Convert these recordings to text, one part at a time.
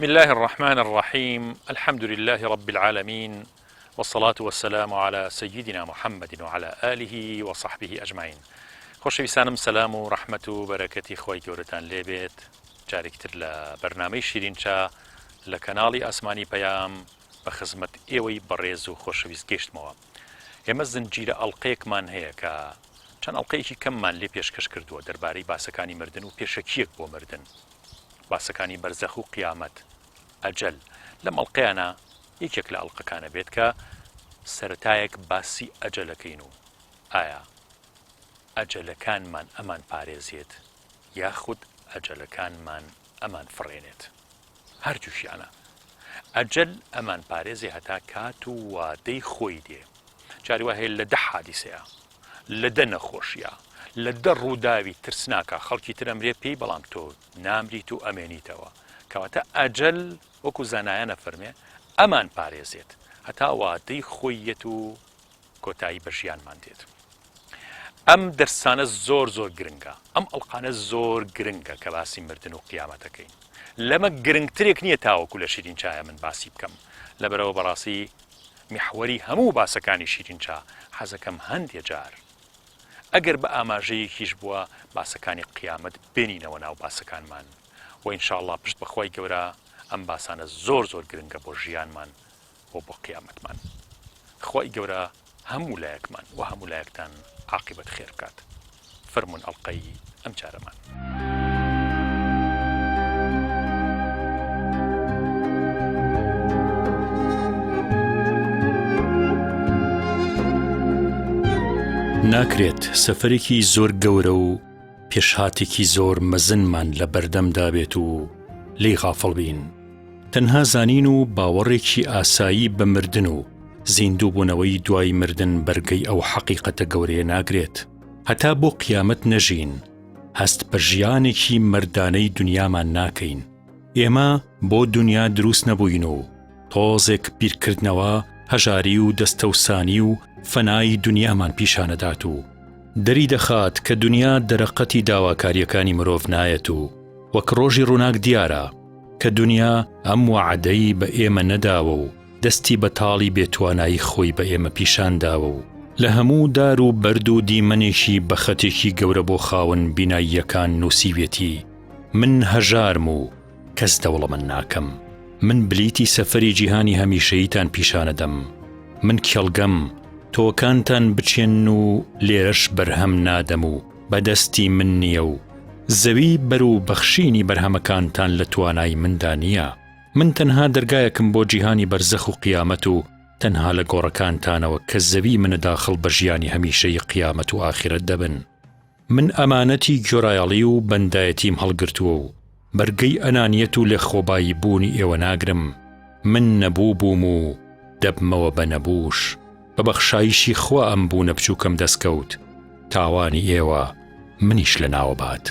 بسم اللە الرحمن الرحیم الحمد للە رب العالمین والصلاة والسلام علی سیدنا محمد وعلی آله وصحبه اجمعین خۆشەویستانم سەلام و ڕەحمەت و بەرەکەتی خوای گەورەتان لێبێت جارێکی تر لە بەرنامەی شیرین چا لە کەناڵی ئاسمانی پەیام بە خزمەت ئێوەی بەڕێز و خۆشەویست گەیشتمەوە ئێمە زنجیرە ئەڵلقەیەکمان هەیە کە چەند ئەڵلقەیەکی کەممان لێ پێشکەش کردووە دەربارەی باسەکانی مردن و پێشەکیەک بۆ مردن باسەکانی بەرزەخ و قیامەت، ئەجەل، لەم ئەڵقەیانە یەکێک لە ئەڵقەکانە بێت کە سەرەتایەک باسی ئەجەلەکەین و ئایا ئەجەلەکانمان ئەمان پارێزێت یاخود ئەجەلەکانمان ئەمان فڕێنێت؟ هەردووکیانە. ئەجەل ئەمان پارێزێ هەتا کات و وادەی خۆی دێ. جاری وا هەیە لە دە حادیسەیا، لە دە نەخۆشیا، لە دە ڕووداوی ترسناکا خەڵکی تر ئەمرێ پێی بەڵام تۆ نامریت و ئەمێنیتەوە. کەواتە ئەجەل وەکو زانایان ئەفەرمێ ئەمان پارێزێت هەتا وادەی خۆی یەت و کۆتایی بە ژیانمان دێت. ئەم دەرسانە زۆر زۆر گرنگە، ئەم ئەڵقانە زۆر گرنگە کە باسی مردن و قیامەتەکەین. لەمە گرنگترێک نییە تاوەکو لە شیرین چایە من باسی بکەم. لەبەرئەوە بەڕاستی میحوەری هەموو باسەکانی شیرین چا حەزەکەم هەندێ جار ئەگەر بە ئاماژەیەکیش بووە باسەکانی قیامەت بێنینەوە ناو باسەکانمان و ان شاء اللە پشت بەخوای گەورە ئەم باسانە زۆر زۆر گرنگە بۆ ژیانمان و بۆ قیامەتمان خوای گەورە هەموو لایەکمان و هەموو لایەکتان عاقیبەت خێر بکات فەرموون ئەڵقەی ئەم جارەمان. ناکرێت سەفەرێکی زۆر گەورە و پێشهاتێکی زۆر مەزنمان لە بەردەمدا بێت و لێی غافڵ بین. تەنها زانین و باوەڕێکی ئاسایی بە مردن و زیندووبوونەوەی دوای مردن بەرگەی ئەو حەقیقەتە گەورەیە ناگرێت. هەتا بۆ قیامەت نەژین، هەست بە ژیانێکی مەردانەی دونیامان ناکەین. ئێمە بۆ دونیا دروست نەبووین و تۆزێک بیرکردنەوە هەژاری و دەستەوسانی و فەنای دونیامان پیشانەدات و دەریدەخات کە دونیا دەرەقەتی داواکارییەکانی مرۆڤ نایەت و وەک ڕۆژی ڕووناک دیارە کە دونیا ئەم وەعدەی بە ئێمە نەداوە و دەستی بەتاڵی بێتوانایی خۆی بە ئێمە پیشان داوە و لە هەموو دار و بەرد و دیمەنێکی بە خەتێکی گەورە بۆ خاوەن بیناییەکان نووسیویەتی من هەژارم و کەس دەوڵەمەند ناکەم من بلیتی سەفەری جیهانی هەمیشەییتان پیشانەدەم من کێڵگەم تۆوەکانتان بچێنن و لێرەش بەرهەم نادەم و بە دەستی من نییە و زەوی بەر و بەخشینی بەرهەمەکانتان لە توانای مندا نییە من تەنها دەرگایەکم بۆ جیهانی بەرزەخ و قیامەت و تەنها لە گۆڕەکانتانەوە کە زەوی منە داخڵ بە ژیانی هەمیشەیی قیامەت و ئاخیرەت دەبن. من ئەمانەتی گوێڕایەڵی و بەندایەتیم هەڵگرتووە و بەرگەی ئەنانیەت و لێخۆبایی بوونی ئێوە ناگرم، من نەبوو بووم و دەبمەوە بە نەبووش، بە بەخشایشی خوا ئەم بوونە بچووکەم دەست کەوت، تاوانی ئێوە منیش لەناوەبات.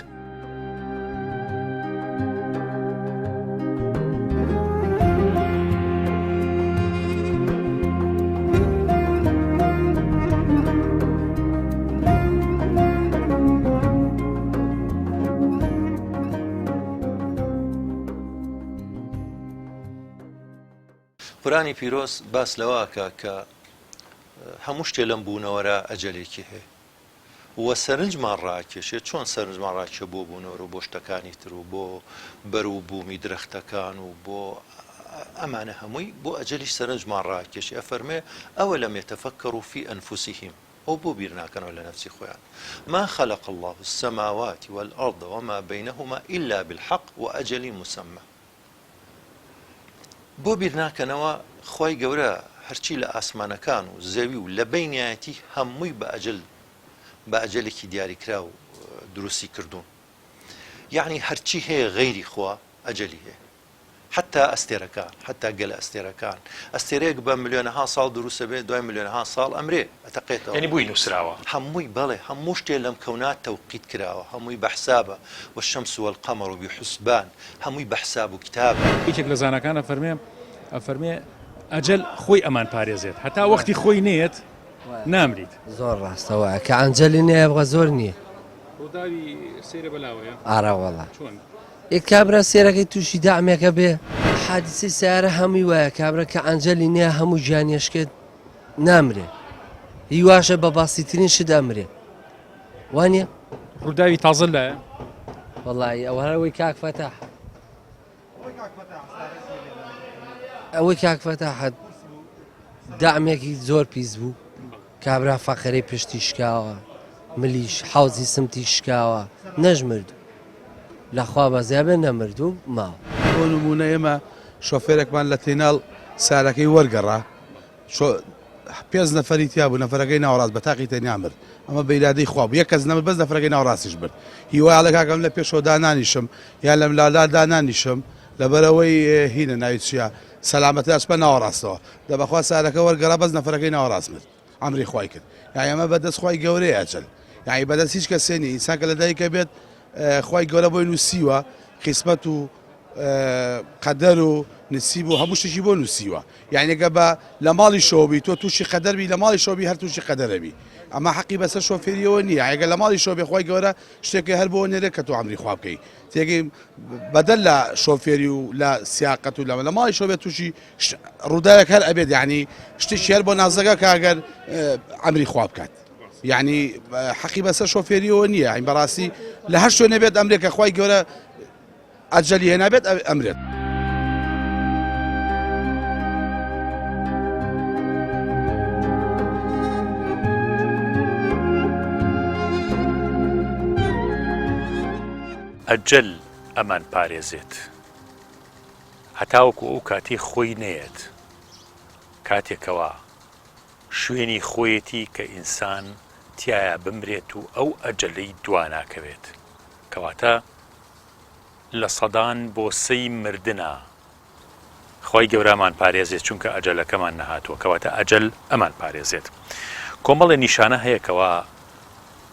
قورئانی پیرۆز باس لەوە ئەکا کە هەموو شتێ لەم بوونەوەرە ئەجەلێکی هەیە و سەرنجمان ڕاکێشێ چۆن سەرنجمان ڕاکێ بۆ بوونەوەر و بۆ شتەکانی تر و بۆ بەر و بوومی درەختەکان و بۆ ئەمانە هەمووی بۆ ئەجەلیش سەرنجمان ڕاکێشێ ئەفەرمێ ئەوەلم یتفکروا فی انفسهم ئەو بۆ بیر ناکەنەوە لە نەفسی خۆیان ما خلق اللە السماوات والارض وما بینهما الا بالحق واجل مسمى بۆ بیر ناکەنەوە خوای گەورە هەرچی لە ئاسمانەکان و زەوی و لە بەینیایەتی هەمووی بە ئەجل بە ئەجەلێکی دیاریکراو دروستی کردوون یەعنی هەرچی هەیە غەیری خوا ئەجەلی هەیە حتا ئەستێرەکان حتا گەلە ئەستێرەکان ئەستێرەیەک بە ملیۆنەها ساڵ دروستە بێت دوای ملیۆنەها ساڵ ئەمرێ ئەتەقێتەوە. یانی بۆی نووسراوە. هەمووی بەڵێ هەموو شتێ لەم کەونا تەوقیت کراوە هەمووی بە حسابە والشمس والقمر بحسبان هەمووی بە حساب و کتابە. یەکێک لە زاناکان ئەفەرمێ ئەفەرمێ ئەجەل خۆی ئەمان پارێزێت هەتا وەختی خۆی نەیەت نامریت. زۆر ڕاستە وایە کە ئەنجەلی نەیە بغە زۆر نییە. ڕووداوی سەیرە بەلاوەیە. ئارە وەڵا. چۆن؟ ئێ کابرا سێرەکەی تووشی دەعمێکە بێ. حادیسەی سیارە هەمووی وایە کابرا کە عەنجەلی نییە هەموو گیانی ئەشکێت نامرێ هی واشە بە باسیترین شت ئەمرێ وانە ڕووداوی تازە لایە وەڵی ئەوە هەرەوەی کاک فەتاح ئەوەی کاک فەتاح دامێکی زۆر پیس بوو کابرا فەقەرەی پشتی شکاوە ملیش حەوزی سمتی شکاوە نەشمرد لەخوا بەزیابێ نەمرد و ماوە. بۆ نموونە ئێمە شۆفێرێکمان لە تێناڵ سارەکەی وەرگەڕا پێنج نەفەری تیا بوو نەفەرەکەی ناوەڕاست بە تاقی تەنیا مرد ئەمە بە ئیرادەی خوا بوو یەک کەس نەمرد بەس نەفەرەکەی ناوەڕاستیش مرد هیوای ئەڵێ کاکە من لە پێشەوە دانانیشم یان لەم لالا دانانیشم لەبەرئەوەی هینە ناوی چییە سەلامەتر ئەچمە ناوەڕاستەوە دە بەخوا سارەکە وەرگەڕا بەس نەفەرەکەی ناوەڕاست مرد ئەمری خوای کرد یانی ئەمە بەدەست خوای گەورەیە ئەجەل یانی بەدەست هیچ کەسێ نیە ئینسان کە لەدایکە بێت خوای گەورە بۆی نووسیوە قیسمەت و قەدەر و نسیب و هەموو شتێکی بۆ نووسیوە یعنی گە بە لە ماڵی شۆبی تۆ تووشی قەدەر بی لە ماڵی شۆبی هەر تووشی قەدەرەبی ئەمە حەقی بەسەر شۆفێریەوە نییە ئەگەر لە ماڵی شۆبێ خوای گەورە شتێکی هەر بۆ نێرێت کە تۆ ئەمری خوا بکەی تێگەی بەدەر لە شۆفێری و لە سیاقەت و لەمە لە ماڵی شۆبێت تووشی ڕووداوێک هەر ئەبێت یعنی شتێکی هەر بۆ نازەکە کە ئەگەر ئەمری خوا بکات یعنی حەقی بەسەر شۆفێریەوە نییە این بەڕاستی لە هەر شوێنێ بێت ئەمرێک کە خوای گەورە ئەجەلی هێنابێت ئەمرێت. ئەجەل ئەمان پارێزێت هەتاوەکو ئەو کاتەی خۆی نەیەت کاتێکەوە شوێنی خۆیەتی کە ئینسان تیایا بمرێت و ئەو ئەجەلەی دواناکەوێت کەواتە لە سەدان بۆسەی مردنا خوای گەورە ئەمان پارێزێت چونکە ئەجەلەکەمان نەهاتووە کەواتە ئەجەل ئەمان پارێزێت کۆمەڵێ نیشانە هەیە کەوا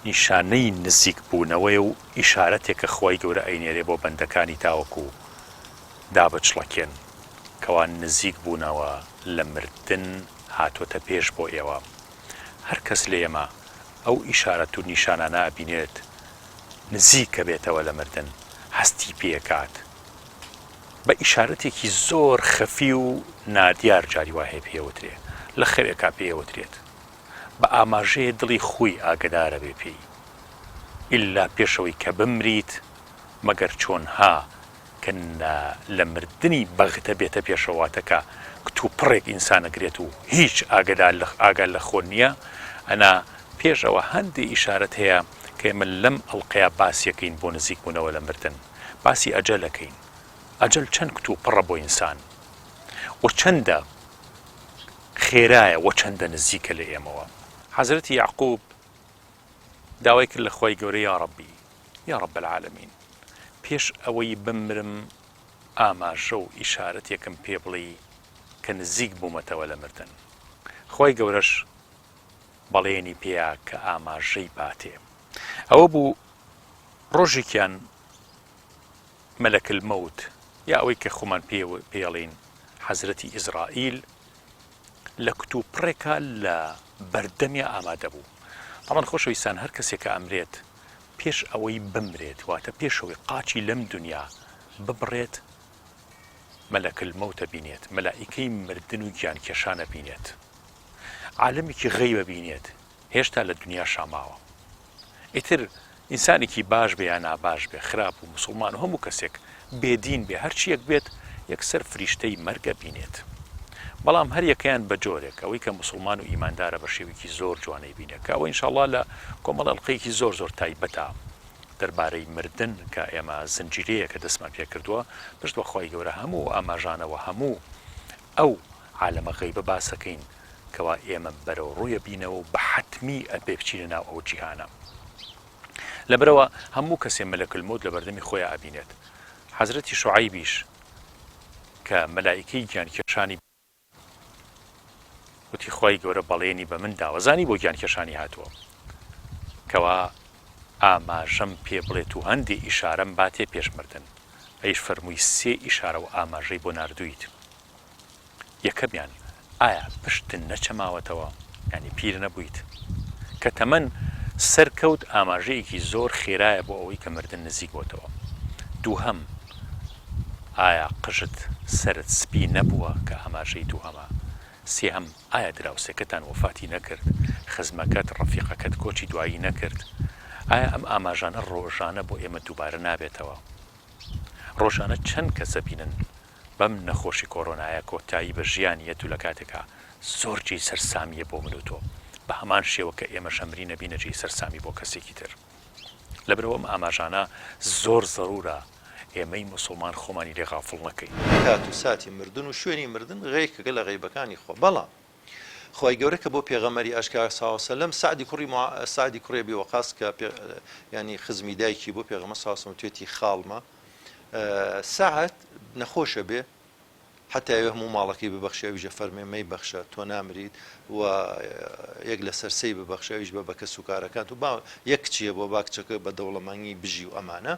نیشانەی نزیک بوونەوەیە و ئیشارەتێکە خوای گەورە ئەینێرێ بۆ بەندەکانی تاوەکو دابچڵەکێن کەوا نزیک بوونەوە لە مردن هاتۆتە پێش بۆ ئێوە هەر کەس لە ئێمە ئەو ئیشارەت و نیشانانە ئەبینێت نزیکەبێتەوە لە مردن هەستی پێکات بە ئیشارەتێکی زۆر خەفی و نادیار جاری وا هەیە پێی ئەوترێ، لە خەوێکا پێی ئەوترێت. بە ئاماژەیە دڵی خۆی ئاگەدارە بێ پێی. ئیللا پێش ئەوەی کە بمریت، مەگەر چۆنها کە لە مردنی بەغتە بێتە پێشەوە واتە کە کتوپڕێک ئینسان ئەگرێت و هیچ ئاگەدار لە ئاگا لە خۆ نییە، ئەنا پێش ئەوە هەندێ ئیشارەت هەیە کە ئێمە لەم ئەڵقەیا باسی ئەکەین بۆ نزیک بوونەوە لە مردن. باسی ئەجەل ئەکەین. ئەجەل چەند کتوپڕە بۆ ئینسان و چەندە خێرایە و چەندە نزیکە لە ئێمەوە. حەزرەتی یەعقوب داوای کرد لە خوای گەورە یاڕەبی یا رب العالمین پێش ئەوەی بمرم ئاماژە و ئیشارەتێکم پێ بڵێی کە نزیک بوومەتەوە لە مردن. خوای گەورەش بەڵێنی پێیا کە ئاماژەی باتێ. ئەوە بوو ڕۆژێکیان مەلەک الموت یا ئەوەی کە خۆمان پێڵین حەزرەتی ئیزرائیل لە کتوپڕێکا لە بەردەمیا ئامادە بوو. تەبعەن خۆشەویستان هەر کەسێک کە ئەمرێت پێش ئەوەی بمرێت واتە پێش ئەوەی قاچی لەم دونیا ببڕێت مەلەک الموت ئەبینێت مەلائیکەی مردن و گیانکێشان ئەبینێت عالەمێکی غەیب ئەبینێت هێشتا لە دونیاشا ماوە ئیتر ئینسانێکی باش بێ یا ناباش بێ، خراپ و موسڵمان و هەموو کەسێک، بێ دین بێ، هەرچییەک بێت، یەکسەر فریشتەی مەرگ ئەبینێت. بەڵام هەر یەکەیان بە جۆرێک، ئەوەی کە موسڵمان و ئیماندارە بە شێوەیەکی زۆر جوان ئەیبینێ، کە ئەوە ئینشاڵڵا لە کۆمەڵە ئەڵقەیەکی زۆر زۆر تایبەتە دەربارەی مردن کە ئێمە زنجیرەیەکە دەستمان پێ کردووە، پشت بە خوای گەورە هەموو ئەو ئاماژانە وە هەموو ئەو عالەمە غەیبە باس ئەکەین کەوا ئێمە بەرەو ڕووی ئەبینەوە و بە حەتمی ئەبێ بچینە ناو ئەو جیهانە. لەبەرئەوە هەموو کەسێ مەلەک الموت لە بەردەمی خۆیا ئەبینێت. حەزرەتی شوعەیبیش کە مەلائیکەی گیانکێشانی وتی خوای گەورە بەڵێنی بە من داوە زانی بۆ گیانکێشانی هاتووە کەوا ئاماژەم پێ بڵێت و هەندێ ئیشارەم باتێ پێش مردن ئەیش فەرمووی سێ ئیشارە و ئاماژەی بۆ ناردوویت یەکەمیان، ئایا پشتت نەچەماوەتەوە، یانی پیر نەبوویت؟ کە تەمەن سەرکەوت ئاماژەیەکی زۆر خێرایە بۆ ئەوەی کە مردن نزیک بۆتەوە. دووهەم، ئایا قژت سەرت سپی نەبووە کە ئاماژەی دووهەمە؟ سێهەم، ئایا دراوسێکەتان وەفاتی نەکرد؟ خزمەکەت، ڕەفیقەکەت کۆچی دوایی نەکرد؟ ئایا ئەم ئاماژانە ڕۆژانە بۆ ئێمە دووبارە نابێتەوە؟ ڕۆژانە چەند کەس ئەبینن بەم نەخۆشی کۆرۆنایە کۆتایی بە ژیانی یەت و لە کاتێکا زۆر جێی سەرسامییە بۆ من و تۆ، بە هەمان شێوە کە ئێمەش ئەمرین ئەبینە جێی سەرسامی بۆ کەسێکی تر. لەبەرئەوە ئەم ئاماژانە زۆر زەرورە ئێمەی موسوڵمان خۆمانی لێ غافڵ نەکەین. کات و ساتی مردن و شوێنی مردن غەیکەکە لە غەیبەکانی خوا بەڵام خوای گەورە کە بۆ پێغەمبەری ئاشکرا صلی اللە وسلم سەعدی کوڕی معا سەعدی کوڕی ئەبی وەقاص کە پێ یانی خزمی دایکی بۆ پێغەمبەر صلی اللە وسلم وتوێتی خاڵمە سەعد نەخۆشە بێ حەتا ئەوێ هەموو ماڵەکەی ببەخشێ ئەویش ئەفەرمێ مەیبەخشە تۆ نامریت و یەک لەسەر سێی ببەخشە ئەویش بە بە کەسوکارەکانت و با یەک کچی هەبووە با کچەکە بە دەوڵەمەنی بژی و ئەمانە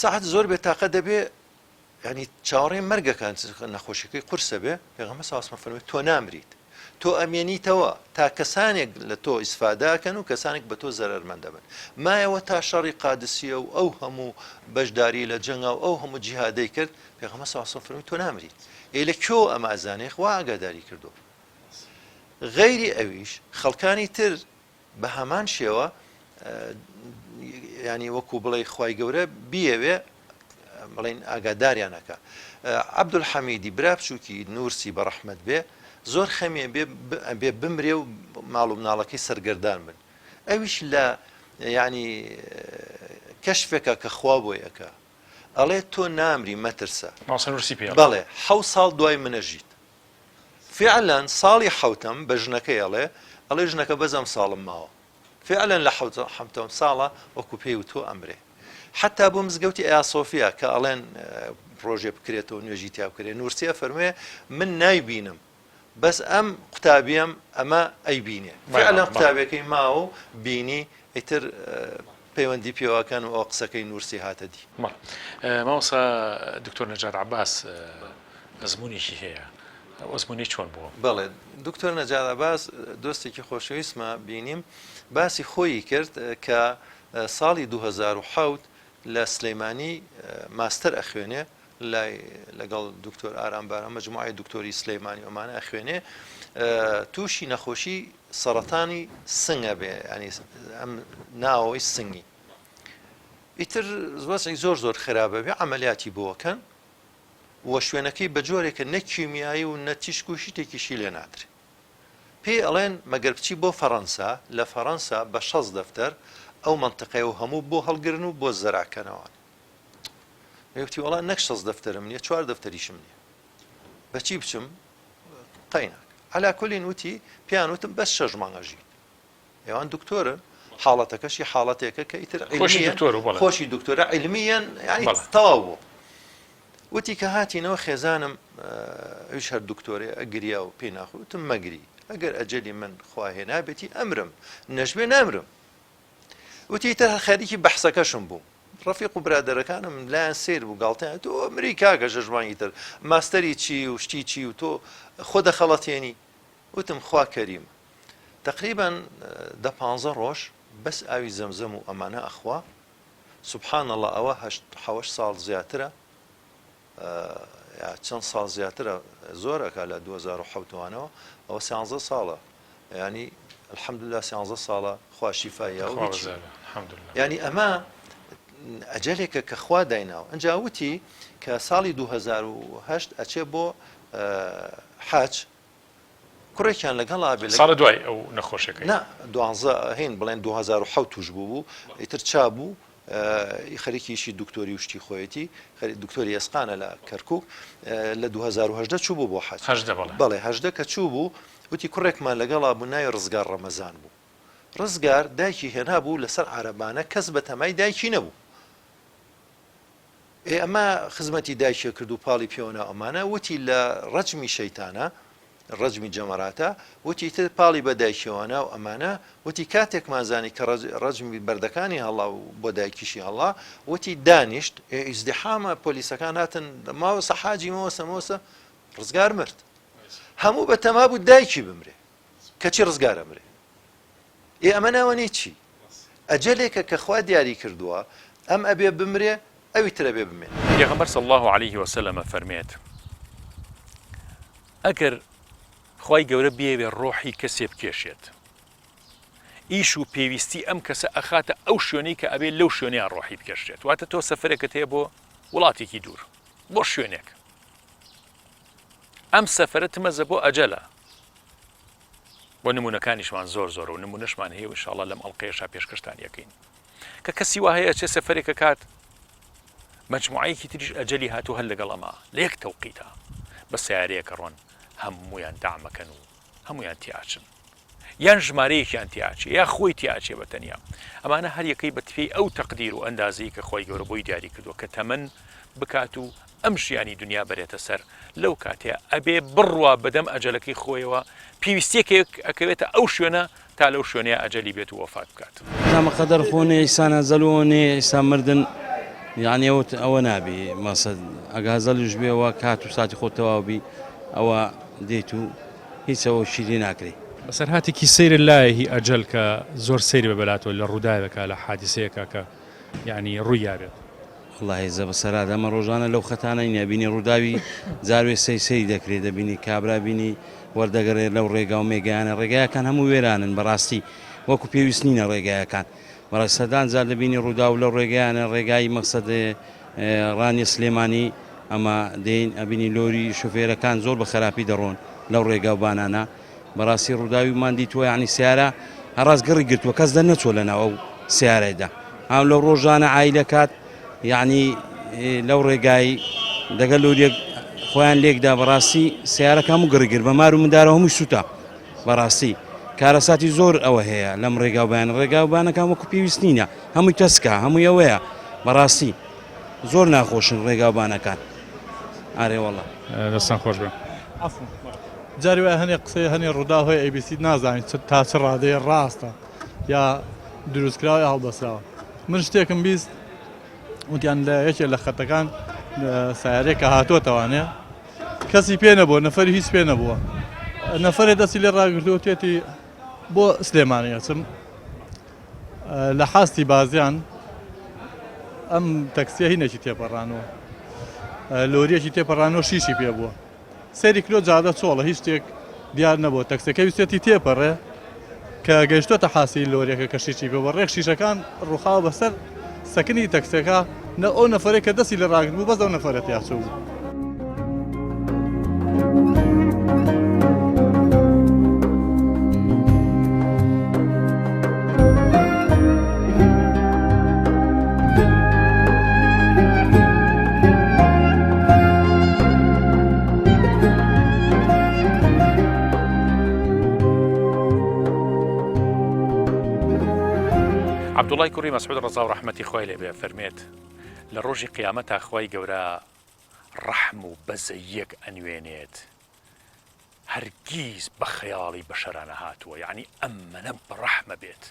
سەعد زۆر بێتاقە دەبێ یعنی چاوەڕێی مەرگەکان نەخۆشیەکەی قورسە بێ پێغەمبەر صلی الله علیه و فەرمی تۆ نامریت تۆ ئەمێنیتەوە تا کەسانێک لە تۆ ئیسفادە ئەکەن و کەسانێک بە تۆ زەرەرمەند دەبن. مایەوە تا شەڕی قادسیە و ئەو هەموو بەشداری لە جەنگا و ئەو هەموو جیهادەی کرد، پێغەمبەر صلی اللە علیە و سلم فەرمووی تۆ نامریت. ئێ لە کوێوە ئەمە ئەزانێ؟ خوا ئاگاداری کردووە. غەیری ئەویش خەڵکانی تر بە هەمان شێوە یانی وەکو بڵێی خوای گەورە بیەوێ بڵێن ئاگاداریان ئەکا عەبدولحەمیدی برا بچووکی نورسی بە ڕەحمەت بێ زۆر خەمیە بێ بێ بمرێ و ماڵ و مناڵەکەی سەرگەردان بن ئەویش لە یعنی کەشفێکە کە خوا بۆی ئەکا ئەڵێ تۆ نامری مەترسە مامۆستا نورسی پێ بەڵێ حەو ساڵ دوای منەژیت فعلا ساڵی حەوتەم بە ژنەکەی ئەڵێ، ئەڵێ ژنەکە بەس ئەم ساڵم ماوە. فعلا لە حەوتەم ساڵا وەکو پێی وتووە ئەمرێ. حەتا بۆ مزگەوتی ئەیاسۆفیا کە ئەڵێن ڕۆژێ بکرێتەوە نوێژی تیا بکرێ، نورسی ئەفەرموێ من نایبینم بەس ئەم قوتابیەم ئەمە ئەیبینێ. فعلا قوتابیەکەی ماوە و بینی ئیتر پەیوەندی پێوەکەن و ئەوە قسەکەی نورسی هاتە دی. بەڵێ مامۆستا دکتۆر نەجات عەباس ئەزموونێکی هەیە، ئەو ئەزموونەی چۆن بووە؟ بەڵێ دکتۆر نەجات عەباس دۆستێکی خۆشەویستمە بینیم باسی خۆیی کرد کە ساڵی 2007 لە سلەیمانی ماستەر ئەخوێنێ لای لەگەڵ دکتۆر ئارام بارام مەجموعەی دکتۆری سلەیمانی ئەمانە ئەخوێنێ تووشی نەخۆشی سەرەتانی سنگە بێ ینی ئەم ناوەوەی سنگی ئیتر وەزعی زۆر زۆر خراپە بێ عملیاتی بۆکەن و شوێنەکەی بە جۆرێکە نە کیمیایی و نە تیشک و شتێکیشی لێ نادرێ. پێی ئەڵێن مەگەر بچی بۆ فەڕەنسا، لە فەڕەنسا بە 60 دەفتەر ئەو مەنتقەیە و هەموو بۆ هەڵگرن و بۆ زەرع کەنەوە. وتی وەڵا نەک 60 دەفتەرم نییە، چوار دەفتەریشم نییە. بە چی بچم؟ قەیناک. عەلا کولین وتی پێیان وتم بەس شەش مانگ ئەژیت. ئێوان دکتۆرن حاڵەتەکەشی حاڵەتێکە کە ئیتر خۆشی دکتۆر و خۆشی دکتۆرە علمیەن یعنی تەواو بوو وتی کە هاتینەوە خێزانم ئەویش هەر دکتۆرێ ئەگریا و پێی ناخۆ وتم مەگری ئەگەر ئەجەلی من خوا هێنابێتی ئەمرم نەشبێ نامرم وتی تر هەر خەریکی بەحسەکەشم بوو ڕەفیق و برادەرەکانم لایەن سیر بوو گاڵتەیان تۆ ئەمری کاکە شەش مانگی تر ماستەری چی و شتی چی و تۆ خۆ دەخەڵەتێنی وتم خوا کەریمە تەقریبەن دە پانزە ڕۆژ بەس ئاوی زەمزەم و ئەمانە ئەخوا سبحان اللە ئەوە هەشت حەوەش ساڵ زیاترە یا چەند ساڵ زیاترە زۆر ئەکا لە 2007 وانەوە ئەوە سیانزە ساڵە ینی الحمدلله سیانزە ساڵە خوا شیفای یاوە خوا بەزیادە الحمدلله ینی ئەمە ئەجەلێکە کە خوا دایناوە ئەنجا وتی کە ساڵی 2008 ئەچێ بۆ حەج کوڕێکیان لەگەڵا بێ لە. ساڵە دوای ئەو نەخۆشیەکەی. نا دوانزە هین بڵێن 2007 توش بوو بوو ئیتر چا بوو خەریکی ئیشی دکتۆری و شتی خۆیەتی خەری دکتۆری ئێسقانە لە کەرکک لە 2018 چوو بوو بۆ حەج هەژدە بەڵێ بەڵێ هەژدە کە چوو بوو وتی کوڕێکمان لەگەڵا بوو ناوی ڕزگار ڕەمەزان بوو ڕزگار دایکی هێنابوو لەسەر عارەبانە کەس بە تەمای دایکی نەبوو ئێ ئەمە خزمەتی دایکی کرد و پاڵی پێوە نا ئەمانە وتی لە ڕەجمی شەیتانە ڕەجمی جەمەراتە وتی تر پاڵی بە دایکیەوە نا و ئەمانە وتی کاتێکمان زانی کە ڕەجمی بەردەکانی هەڵا و بۆ دایکیشی هەڵا وتی دانیشت ئێ ئیزدیحامە پۆلیسەکان هاتن ماوەسە حاجی مەوەسە مەوەسە ڕزگار مرد هەموو بە تەما بوو دایکی بمرێ کەچی ڕزگار ئەمرێ ئێ ئەمە ناوەنەی چی؟ ئەجەلێکە کە خوا دیاری کردووە ئەم ئەبێ بمرێ ئەوی تر ئەبێ بمێنێ. پێغەمبەر صلی اللە علیه وسلم ئەفەرمێت، ئەگەر خوای گەورە بیەوێ ڕۆحی کەسێ بکێشێت، ئیش و پێویستی ئەم کەسە ئەخاتە ئەو شوێنەی کە ئەبێ لەو شوێنەیا ڕۆحی بکێشرێت. واتە تۆ سەفەرێکت هەیە بۆ وڵاتێکی دوور، بۆ شوێنێک، ئەم سەفەرە تمەزە بۆ ئەجەلە، و نمونەکانیشمان زۆر زۆرە و نمونەشمان هەیە و ئینشاڵڵا لەم ئەڵقەیەشا پێشکەشتان یەکەین کە کەسی وا هەیە ئەچێ سەفەرێک ئەکات مەجموعەیەکی تریش ئەجەلی هاتوو هەر لەگەڵ ئەمە لە یەک تەوقیتا بە سیارەیەک ئەڕۆن هەموویان دەعمەکەن و هەموویان تیاچن یان ژمارەیەکیان تیاچێ یا خۆی تیاچێ بە تەنیا ئەمانە هەر یەکەی بە پێی ئەو تەقدیر و ئەندازەی کە خوای گەورە بۆی دیاری کردووە کە تەمەن بکات و ئەم ژیانی دنیا بەرێتە سەر لەو کاتەیە ئەبێ بڕوا بەدەم ئەجەلەکەی خۆیەوە پێویستیەکێک ئەکەوێتە ئەو شوێنە تا لەو شوێنەیە ئەجەلی بێت و وەفات بکات. تامە قەدەر خۆ نێ ئیسان هەزەل و نێ ئیسا مردن یعنی ئەوە ئەوە نابی مەسەد ئەگە هەزەلیش بێ ئەوە کات و ساتی خۆت تەواو بی ئەوە دێیت و هیچ ئەوە شی لێ ناکرێ. بەسەرهاتێکی سەیرت لایە هی ئەجەل کە زۆر سەیر بێ بەلاتەوە لە ڕووداوێکا لە حادیسەیەکا کە یانی ڕووی یابێت. وەڵا هێزە بەسەرات ئەمە ڕۆژانە لەو خەتانە نیە بینی ڕووداوی جاروێ سەی سەی دەکرێ دەبینی کابرا بینی وەردەگەڕێ لەو ڕێگا و مێگایانە ڕێگایەکان هەموو وێرانن بەڕاستی وەکو پێویست نینە ڕێگایەکان بەڕای سەدان جار دەبینی ڕووداو لەو ڕێگایانە ڕێگای مەقسەد ڕانیە سلێمانی ئەمە دێین ئەبینی لۆری شوفێرەکان زۆر بە خراپی دەڕۆن لەو ڕێگا و بانانە بەڕاستی ڕووداوی مان دیتووە یعنی سیارە هەڕاست گڕی گرتووە کەس دەرنەچووە لە ناو ئەو سیارەیدا هاو لەو ڕۆژانە عایلە کات یعنی لەو ڕێگای دەگەل لۆریەک خۆیان لێکدا بەڕاستی سیارەکە هەموو گڕی گرت بە مار و مندارەوە هەمووی سووتا بەڕاستی کارەساتی زۆر ئەوە هەیە لەم ڕێگا و بەیان ڕێگا و بانەکان وەکو پێویست نینە هەمووی تەسکە هەمووی ئەوەیە بەڕاستی زۆر ناخۆشن ڕێگا و بانەکان ئارێ وەڵا. دەستان خۆش بێ. عەفو جاری وایە هەنێ قسەی هەنێ ڕووداو هەیە ئەیبیسیت نازانیت چ تا چ ڕادەیە ڕاستە یا دروستکراوە یا هەڵبەستراوە من شتێکم 20 وتیان لە یەکێ لە خەتەکان سیارێکە هاتۆتەوانێ کەسی پێ نەبووە نەفەری هیچ پێ نەبووە نەفرێ دەستی لێ ڕاگرتووە تێتی بۆ سلێمانی ئەچم لە حاستی بازیان ئەم تەکسیە هینێکی تێپەڕانەوە لۆریەکی تێپەڕانەوە شیشی پێ بووە سەیری کرۆ جادە چۆڵە هیچ شتێک دیار نەبووە تەکسەکە ویستێتی تێپەڕێ کە گەیشتۆتە حاسی لۆریەکە کە شیشی پێ بووە ڕێک شیشەکان ڕووخاوە بەسەر سەکنی تەکسەکە نە ئەو نەفەرێک کە دەستی لە ڕاگرت بوو بەس ئەو نەفەرە تیاچوو بوو. عەبدوڵای کوڕی مەسعود ڕەزا و ڕەحمەتی خوای لێ بێ فەرمێت لە ڕۆژی قیامەتا خوای گەورە ڕەحم و بەزەییەک ئەنوێنێت هەرگیز بە خەیاڵی بەشەرا نەهاتووە یەعنی ئەمەنە بەڕەحمە بێت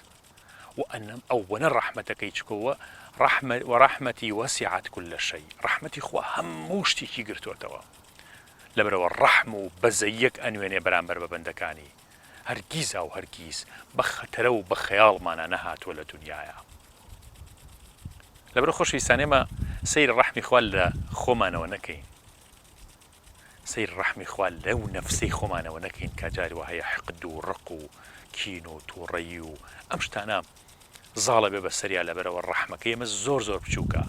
و ئەنەم ئەوەنە ڕەحمەتەکەی چکۆ وە ڕەحمە وەڕەحمەتی وەسعت کل شەی ڕەحمەتی خوا هەموو شتێکی گرتۆتەوە لەبەرئەوە ڕەحم و بەزەیەک ئەنوێنێ بەرامبەر بە بەندەکانی هەرگیزا و هەرگیز بە خەتەرە و بە خەیاڵمانا نەهاتووە لە دونیایا لەبەرئەوە خۆشەویستان ئێمە سەیری ڕەحمی خوا لە خۆمانەوە نەکەین سەیر ڕەحمی خوا لەو نەفسەی خۆمانەوە نەکەین کە جاری وا هەیە حقد و ڕق و کین و توڕەیی و ئەم شتانە زاڵە بێ بەسەریا لەبەرئەوە ڕەحمەکەی ئێمە زۆر زۆر بچووکە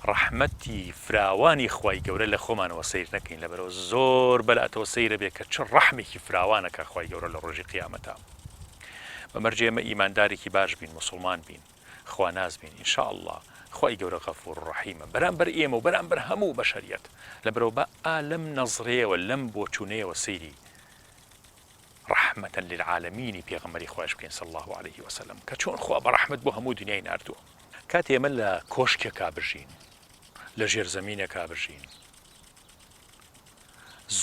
ڕەحمەتی فراوانی خوای گەورە لە خۆمانەوە سەیر نەکەین لەبەرئەوە زۆر بەلاتەوە سەیرە بێ کە چ ڕەحمێکی فراوانە کە خوای گەورە لە ڕۆژی قیامەتا بە مەرجێ ئێمە ئیماندارێکی باش بین موسڵمان بین خواناس بین ان شاء اللە خوای گەورە غەفور ڕەحیمە بەرامبەر ئێمە و بەرامبەر هەموو بەشەریەت لەبەرئەوە با ئا لەم نەزرەیەوە لەم بۆچونەیەوە سەیری ڕەحمەتەن للعالمینی پێغەمبەری خوایش بکەین صلی اللە علیه وسلم کە چۆن خوا بە ڕەحمەت بۆ هەموو دنیای ناردووە. کاتێ ئێمە لە کۆشکێکا بژین لە ژێرزەمینێکا بژین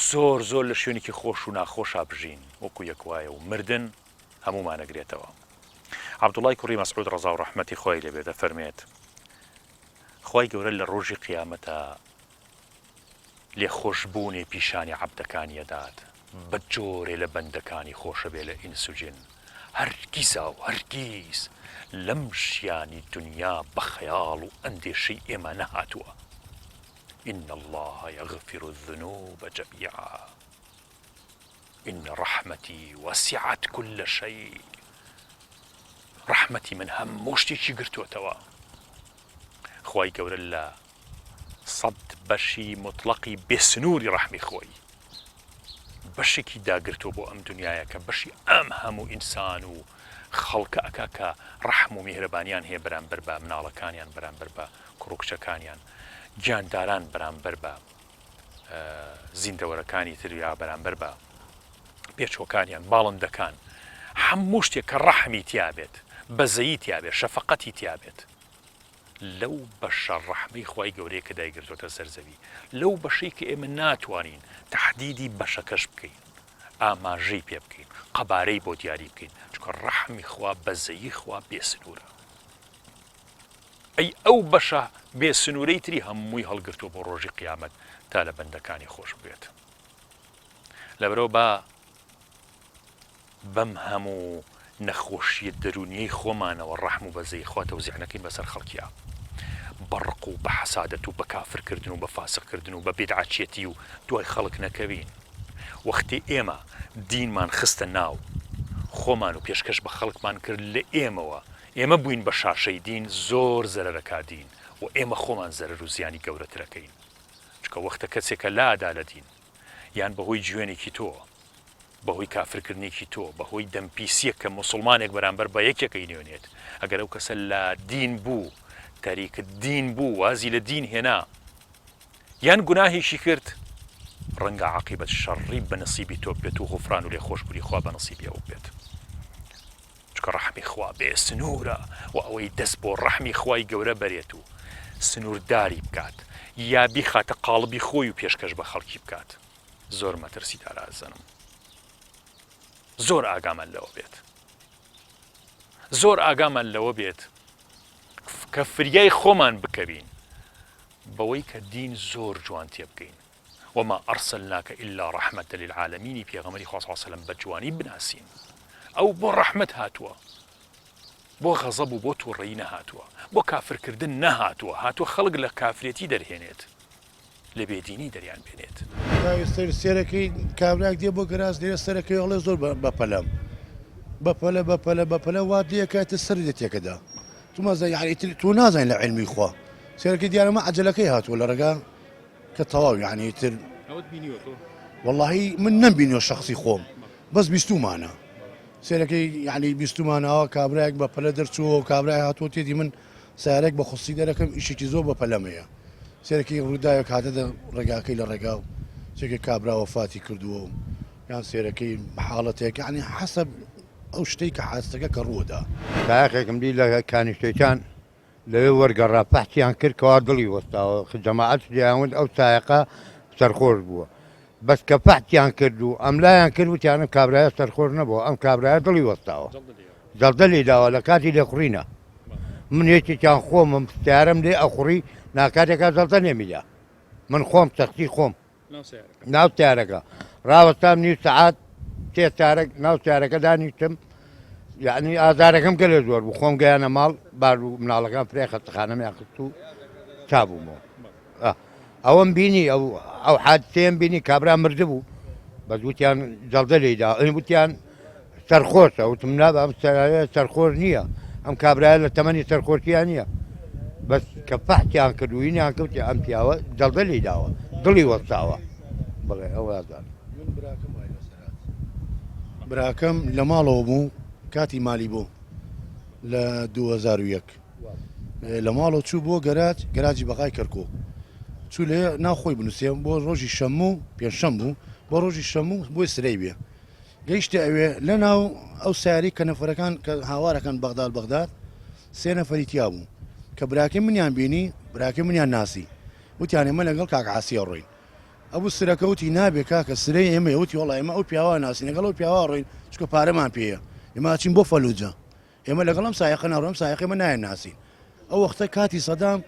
زۆر زۆر لە شوێنێکی خۆش و ناخۆشا بژین وەکو یەک وایە و مردن هەموومان ئەگرێتەوە. عەبدوڵای کوڕی مەسعود ڕەزا و ڕەحمەتی خوای لێ بێت دەفەرمێت، خوای گەورە لە ڕۆژی قیامەتا لێخۆشبوونێ پیشانی عەبدەکانی ئەدات بە جۆرێ لە بەندەکانی خۆشەبێ لە ئینس و جن هەرگیزا و هەرگیز لەم ژیانی دونیا بە خەیاڵ و ئەندێشەی ئێمە نەهاتووە. ان اللە یغفر الذنوب جمیعا ان رحمتی وسعت کل شیء ڕەحمەتی من هەموو شتێکی گرتووەتەوە. خوای گەورە لە سەد بەشی موتڵەقی بێ سنووری ڕەحمی خۆی بەشێکی داگرتووە بۆ ئەم دنیایە کە بەشی ئەم هەموو ئینسان و خەڵکە ئەکا کە ڕەحم و میهرەبانیان هەیە بەرامبەر بە مناڵەکانیان بەرامبەر بە کوڕ و کچەکانیان گیانداران بەرامبەر بە زیندەوەرەکانی تر یا بەرامبەر بە پێچوەکانیان باڵندەکان هەموو شتێک کە ڕەحمی تیابێت بەزەیی تیابێت شەفقەتی تیابێت لەو بەشە ڕەحمەی خوای گەورەیە کە دایگرتۆتە سەر زەوی، لەو بەشەی کە ئێمە ناتوانین تەحدیدی بەشەکەش بکەین، ئاماژەی پێ بکەین، قەبارەی بۆ دیاری بکەین، چونکە ڕەحمی خوا، بەزەیی خوا بێ سنوورە. ئەی ئەو بەشە بێ سنوورەی تری هەمووی هەڵگرتووە بۆ ڕۆژی قیامەت تا لە بەندەکانی خۆش بێت. لەبەرئەوە با بەم هەموو نەخۆشیە دەروونیەی خۆمانەوە ڕەحم و بەزەیی خوا تەوزیع نەکەین بەسەر خەڵکیا بە ڕق و بە حەسادەت و بە کافر کردن و بە فاسق کردن و بە بیدعەچێتی و دوای خەڵک نەکەوین وەختی ئێمە دینمان خستە ناو خۆمان و پێشکەش بە خەڵکمان کرد لە ئێمەوە ئێمە بووین بە شاشەی دین زۆر زەرەرەکا دین و ئێمە خۆمان زەرەر و زیانی گەورەترەکەین چونکە وەختە کەسێکە لادا لە دین یان بەهۆی جوێنێکی تۆ بەهۆی کافرکردنێکی تۆ، بەهۆی دەمپیسیەک کە موسڵمانێک بەرامبەر بە یەکێک ئەینوێنێت، ئەگەر ئەو کەسە لادین بوو، تەریک دین بوو، وازی لە دین هێنا، یان گوناهێکی کرد، ڕەنگە عاقیبەت شەڕی بە نسیبی تۆ ببێت و غوفران و لێخۆشبوونی خوا بە نسیبی ئەو ببێت. چونکە ڕەحمی خوا بێ سنوورە و ئەوەی دەست بۆ ڕەحمی خوای گەورە بەرێت و سنوورداری بکات یا بیخاتە قاڵبی خۆی و پێشکەش بە خەڵکی بکات، زۆر مەترسیدارە ئەزانم زۆر ئاگامان لەوە بێت زۆر ئاگامان لەوە بێت کە فریای خۆمان بکەوین بەوەی کە دین زۆر جوان تێبگەین وما ئەرسلناکە إلا رحمة للعالمین پێغەمبەری خوا صلی الله علیه و سلم بە جوانی بناسین ئەو بۆ ڕەحمەت هاتووە بۆ غەزەب و بۆ تووڕەیی نەهاتووە بۆ کافرکردن نەهاتووە هاتووە خەڵک لە کافرێتی دەرهێنێت لە بێدینی دەریان بێنێت. ناوی سەر سێرەکەی کابراک دێ بۆ گەراج لێرە سەرەکەی ئەڵێ زۆر بەپەلەم بەپەلە بەپەلە بەپەلە وات لێکاتە سەر لێ تێکەدا تو مازە یعنی تر تۆ نازانین لە علمی خوا سێرەکەی دیارە مە عەجەلەکەی هاتووە لە ڕێگا کە تەواو یعنی تر ئەوت بینیوە تۆ واللهی من نەمبینیوە شخصی خۆم بەس بیستومانە سێرەکەی یعنی بیستومانەوە کابراێک بە پەلە دەرچووە کابرای هاتووە تێدی من سەیارەیەک بە خوستی دەرەکەم ئیشێکی زۆر بە پەلەم هەیە سێرەکی ڕووداوێک هاتە دە ڕێگاکەی لە ڕێگا و چێکە کابرا وەفاتی کردووە و یان سێرەکەی حاڵەتێک یعنی حەسەب ئەو شتەی کە حادسەکە کە ڕوودا. سایەقێکم دی لە کانیشتێکان لەوێ وەرگەڕا فەحسیان کرد کەوا دڵی وەستاوە جەماعەت دەیان وت ئەو سایەقە سەرخۆش بووە بەس کە فەحسیان کرد و ئەملایان کرد وتیان ئەم کابرایە سەرخۆش نەبووە ئەم کابرایە دڵی وەستاوە جەڵدە لێی داوە لە کاتی لێخوڕینە من یەکێکیان خۆمم سیارەم لێ ئەخوڕی ناکاتێکا جەڵدە لێمیدا من خۆم سەختی خۆم ناو سیارەکە ڕاوەستام نیو سەعات سێ چارەک ناو سیارەکە دانیشتم یعنی ئازارەکەم گەلێ زۆر بوو خۆم گەیانە ماڵ بار و مناڵەکان فرێ خەستەخانەمیان خست و چابوومەوە ئەوەم بینی ئەو ئەو حادسەیەم بینی کابرا مردبوو بەس وتیان جەڵدە لێیدا ئەی وتیان سەرخۆشە وتم نابە ئەم سەرایە سەرخۆش نییە ئەم کابرایە لە تەمەنی سەرخۆشیان نییە بەس کە فەحتیان کرد و هینیان کەوتی ئەم پیاوە جەڵدە لێی داوە دڵی وەستاوە بڵێ ئەو ئازان من براکەم وای لەسەر هات براکەم لە ماڵەوە بوو کاتی مالی بوو لە 2001 لە ماڵەوە چوو بۆ گەراج گەراجی بەغای کەرکوک چوو لێ ناو خۆی بنووسێ بۆ ڕۆژی شەممە و پێنجشەم بوو بۆ ڕۆژی شەممە و بۆی سرەی بێ گەیشتە ئەوێ لە ناو ئەو ساری کە نەفەرەکان کە هاوارەکەن بەغداد بەغداد سێ نەفەری تیا بوو کە براکەی منیان بینی براکەی منیان ناسی وتیان ئێمە لەگەڵ کاک عاسیە ڕۆین ئەبوو سرەکە وتی نابێ کاکە سرەی ئێمە وتی وەڵا ئێمە ئەو پیاوە ناسین لەگەڵ ئەو پیاوە ڕۆین چونکە پارەمان پێیە ئێمە ئەچین بۆ فەلوجە ئێمە لەگەڵ ئەم سایەقە ناڕۆین ئەم سایەقەی ئێمە نایانناسین ئەو وەختە کاتی سەدام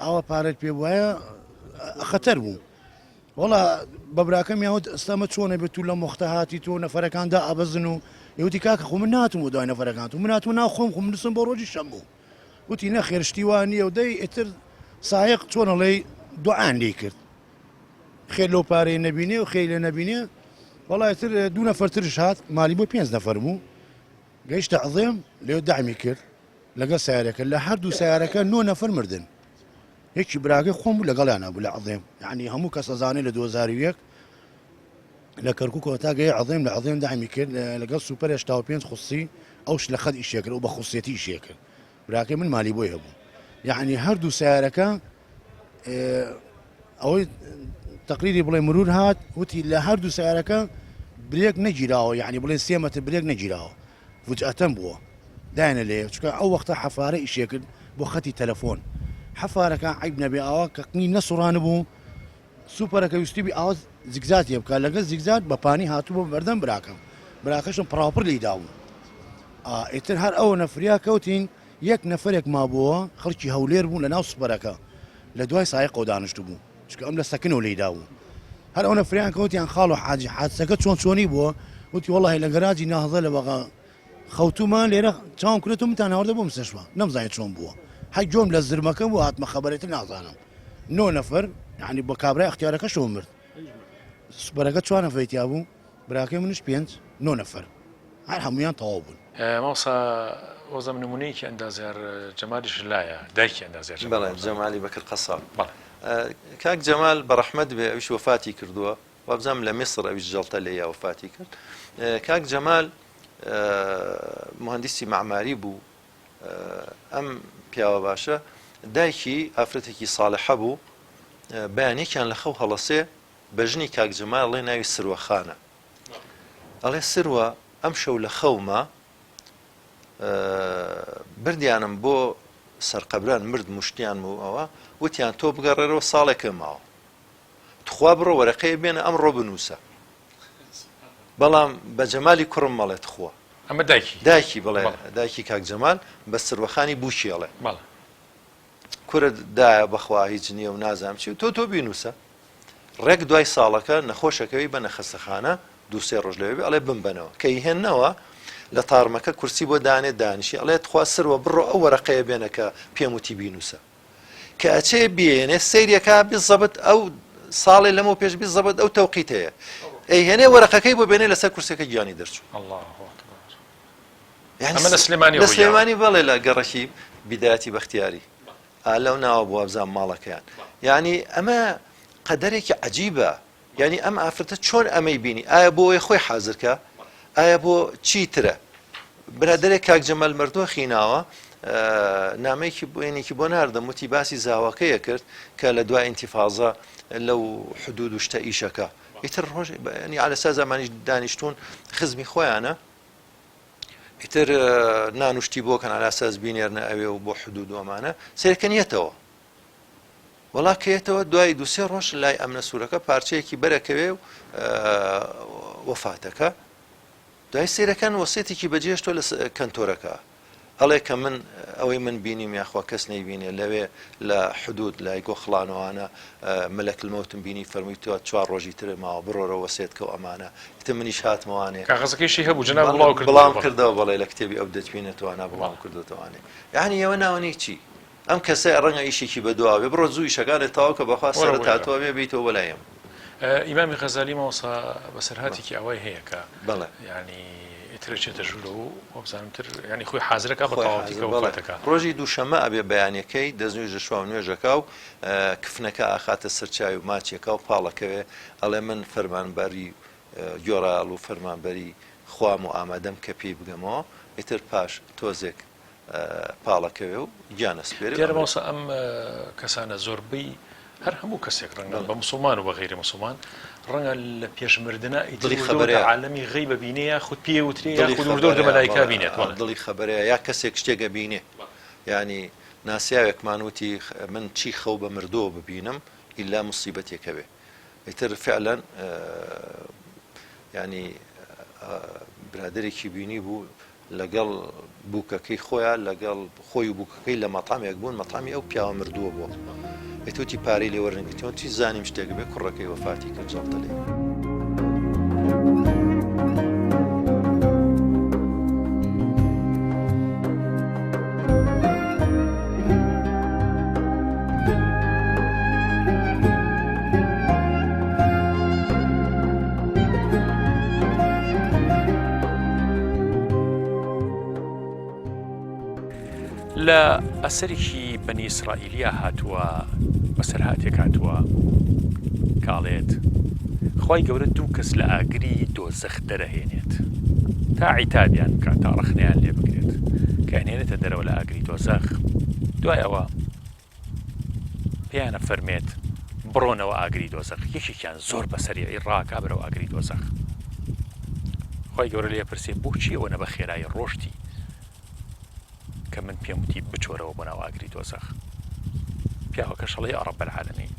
ئاوا پارەت پێ بوایە خەتەر بوو وەڵا بە براکەم یاوت ئەستەمە چۆنە بێت تو لەم وەختە هاتی تۆ نەفەرەکاندا ئابەزن و یوتی کاکە خۆ من ناتم بۆ دوای نەفەرەکان تو من هاتمە ناو خۆم خۆم نووسم بۆ ڕۆژی شەممە وتی نەخێر شتی وا نییە و دەی ئیتر سایەق چۆن ئەڵێی. دوعان لێی کرد خێر لەو پارەیە نەبینێ و خێری لێ نەبینێ وەڵا ئیتر دوو نەفەر ترش هات مالی بۆ پێنج نەفەر بوو گەیشتە عزێم لێ دەعمی کرد لەگەڵ سیارەکە لە هەردوو سیارەکە نۆ نەفەر مردن یەکی براگەی خۆم بوو لەگەڵیانە بوو لە عزێم یعنی هەموو کەس ئەزانێ لە 2001 لە کەرکووکەوە تا گەی عزێم لە عزێم دەعمی کرد لەگەڵ سوپەر 85 خوسی ئەوش لە خەت ئیشێ کرد و بە خوسیەتی ئیشێ کرد براکەی من مالی بۆی هەبوو یعنی هەردوو سیارەکە ئەوەی تەقریری بڵێ مرور هات وتی لە هەردوو سیارەکە برێک نەگیراوە یعنی بڵێ سێمەتر برێک نەگیراوە فجئەتەن بووە دایانە لێ چونکە ئەو وەختە حەفارە ئیشێ کرد بۆ خەتی تەلەفۆن حەفارەکان عیب نەبێ ئاوا کە قنی نەسوڕانبوو سوپەرەکە ویستبی ئاوا زیگزات لێ بکات لەگەل زیگزات بە پانی هاتوو بۆ بەردەم براکەم براکەشم پڕاوپڕ لێی دابوو ئیتر هەر ئەوە نەفریا کەوتین یەک نەفرێک مابووە خەڵکی هەولێر بوو لە ناو سوپەرەکە لە دوای سایقەوە دانیشت بوو چونکە ئەم لە سەکنەوە لێی دابوو هەر ئەو نەفریان کەوتیان خاڵ و حاجی حادسەکە چۆن چۆنی بووە وتی وەڵی لە گەراجی ناهزە لە بەغا خەوتوومە لێرە چاوم کرێتەوە منتان هاوردە بۆ مستەشفا نەمزانی چۆن بووە هەر گوێم لە زرمەکە بوو هاتمە خەبەرێتر نازانم نۆ نەفەر یعنی بە کابرای ئەختیارەکەشەوە مرد سوپەرەکە چوار نەفەری تیا بوو براکەی منش پێنج نۆ نەفەر هەر هەمویان تەواو بوون. مامۆستا وەزم نمونەیەکی ئەندازیار جەمالیش لایە دایکی ئەندازیار جەمال بەڵێ جەمالی بەکر قەساب بەڵێ کاک جەمال بەڕەحمەت بێ ئەویش وەفاتی کردووە وابزانم لە میسر ئەویش جەڵتە لێیا وەفاتی کرد کاک جەمال مهندسی مەعماری بوو ئەم پیاوە باشە دایکی ئافرەتێکی ساڵحە بوو بەیانێکیان لە خەو هەڵەسێ بە ژنی کاک جەمال ئەڵێ ناوی سروەخانە ئەڵێ سروە ئەم شەو لە خەومە بردیانم بۆ سەرقەبران مرد مشتیان و ئەوە وتیان تۆ بگەڕێرەوە ساڵێکە ماوە تخوا بڕۆ وەرەقەیە بێنە ئەمڕۆ بنووسە بەڵام بە جەمالی کوڕم مەڵێ تخوا. ئەمە دایکی. دایکی بڵێ دایکی کاک جەمال بە سروەخانی بووکی ئەڵێ. بەڵێ. کورە دایە بەخوا هیچ نییە و نازانم چی و تۆ تۆ بینووسە. ڕێک دوای ساڵەکە نەخۆشەکەوی بە نەخەستەخانە دوو سێ ڕۆژ لەوێ بێ ئەڵێ بمبەنەوە. کە ئیهێننەوە لە تارمەکە کورسی بۆ دانێ دانیشی ئەڵێ تخوا سروە بڕۆ ئەو وەرەقەیە بێنە کە پێم وتی بینووسە. کە ئەچێ بێنێ سەیرەکە بزەبت ئەو ساڵێ لەمە پێش بزەبت ئەو تەوقیتەیە ئەیهێنێ وەرەقەکەی بۆ بێنێ لەسەر کورسەکە گیانی دەرچوو ئەمە لە سلێمانی لە سلێمانی بەڵێ لە گەڕەکی بیدایەتی بەختیاری لەو ناوە بووە بزان ماڵەکەیان یعنی ئەمە قەدەرێکی عجیبە یانی ئەم ئافرەتە چۆن ئەمەی بینی ئایا بۆ ئەوەی خۆی حازر کا ئایا بۆ چی ترە برادەرێک کاک جەمال مەردۆخی ناوە نامەیەکی بۆینێکی بۆ ناردم وتی باسی زاواکەیە کرد کە لە دوای ئینتیفازە لەو حدود و شتە ئیشەکە ئیتر ڕۆژ ینی عەلەسا زمانیش دانیشتون خزمی خۆیانە ئیتر نانوشتی بۆ کەن عەلاساس بینێرنە ئەوێ و بۆ حدود و ئەمانە سێرکە نیەتەوە وەڵا کەیەتەوە دوای دوسێ ڕۆژ لای ئەمنە سوورەکە پارچەیەکی بەرەکەوێ و وەفاتەکە دوای سیرەکان وەسێتێکی بەجێشتۆ لە کەنتۆرەکە ئەڵێ کە من ئەوەی من بینیم یاخوا کەس نەیبینێ لەوێ لە حدود لای گۆخڵانەوانە مەلەک المەوتم بینی فەرمووی تۆ چوار ڕۆژی تر ماوە بڕۆرە وەسێت کە ئەمانە ئیتر منیش هاتمەوانێ کاغەزەکەیشی هەبوو جەناب بڵاو کردەوە بڵاو کردەوە بەڵێ لە کتێبی ئەو دەتبینێتەوە بڵاو کردوتەوانێ یعنی ئێوە ناوەنی چی ئەم کەسە ڕەنگە ئیشێکی بەدوا بێ بڕۆ زوو ئیشەکانت تەواو کە بەخوا سەرت هاتووە بێ بیتەوە بۆ لای ئێمە. ئیمامی غەزالی مامۆستا بەسەرهاتێکی ئاوای هەیە کە بەڵێ یانی ئیتر ئەچێتە ژوورەوە و وابزانم تر یانی خۆی حازرەکا بە تەواوەتی کە وەفاتەکا. ڕۆژی دووشەممە ئەبێ بەیانەکەی دەستنوێژ دەشوا و نوێژەکا و کفنەکە ئاخاتە سەر چاوی و ماچێکا و پاڵەکەوێ ئەڵێ من فەرمانبەری گۆڕایەڵ و فەرمانبەری خوام و ئامادەم کە پێی بگەمەوە ئیتر پاش تۆزێک پاڵەکەوێ و گیان ئەسپێرێ و دیارە مامۆستا ئەم کەسانە زۆربەی هەر هەموو کەسێک ڕەنگە بە موسڵمان و بە غەیری موسڵمان ڕەنگە لە پێش مردنا ئیتر دڵی وردە وردە خەبەرەیە عالەمی غەیب ئەبینێ یاخود پێی ئەوترێ دڵی یاخود وردە وردە خەبەرەیە مەلایکە بەڵێ ئەبینێت بەڵێ. دڵی خەبەرەیە یا کەسێک شتێک ئەبینێ یانی ناسیاوێکمان وتی من چی خەو بە مردووە ببینم ئیلا موسیبەتێک هەبێ ئیتر فعلەن یانی برادەرێکی بینی بوو لەگەڵ بووکەکەی خۆیا لەگەڵ خۆی و بووکەکەی لە مەتعەمێک بوون مەتعەمی ئەو پیاوە مردووە بووە ئیتر وتی پارەی لێ وەرنەگرتیەوە چی زانیم شتێک بێ کوڕەکەی وەفاتی کرد جەڵتە لێی. لە ئەسەرێکی بەنی ئیسرائیلیا هاتووە بەسەرهاتێک هاتووە کاڵێت خوای گەورە دوو کەس لە ئاگری دۆزەخ دەرەهێنێت تا عیتابیان بکات تا ڕەخنەیان لێ بگرێت کە ئەنێنێتە دەرەوە لە ئاگری دۆزەخ دوای ئەوە پێیان ئەفەرمێت بڕۆنەوە ئاگری دۆزەخ یەکێکیان زۆر بە سەریعی ڕاکا بەرەو ئاگری دۆزەخ خوای گەورە لێ پرسێ بۆچی ئەوەنە بە خێرایی ڕۆشتی کە من پێم وتی بچۆرەوە بۆ ناو ئاگری دۆزەخ پیاوەکەش ئەڵێ یا رب العالمین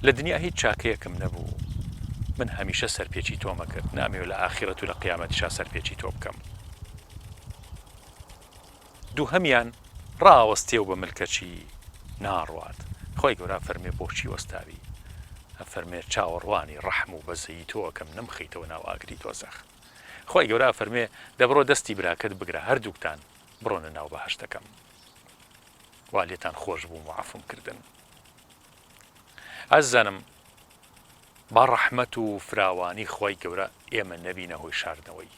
لە دنیا هیچ چاکەیەکم نەبوو من هەمیشە سەرپێچی تۆمە کرد نامەوێ لە ئاخیرەت و لە قیامەتیشا سەرپێچی تۆ بکەم دووهەمیان ڕاوەستێ و بە ملکەچی ناڕوات خوای گەورە ئەفەرموێ بۆچی وەستاوی؟ ئەفەرموێ چاوەڕوانی ڕەحم و بەزەیی تۆ ئەکەم نەمخەیتەوە ناو ئاگری دۆزەخ خوای گەورە ئەفەرموێ دەبڕۆ دەستی براکەت بگرە هەردووکتان بڕۆنە ناو بەهەشتەکەم وا لێتان خۆش بووم و عەفوم کردن ئازیزانم با ڕەحمەت و فراوانی خوای گەورە ئێمە نەبینە هۆی شاردنەوەی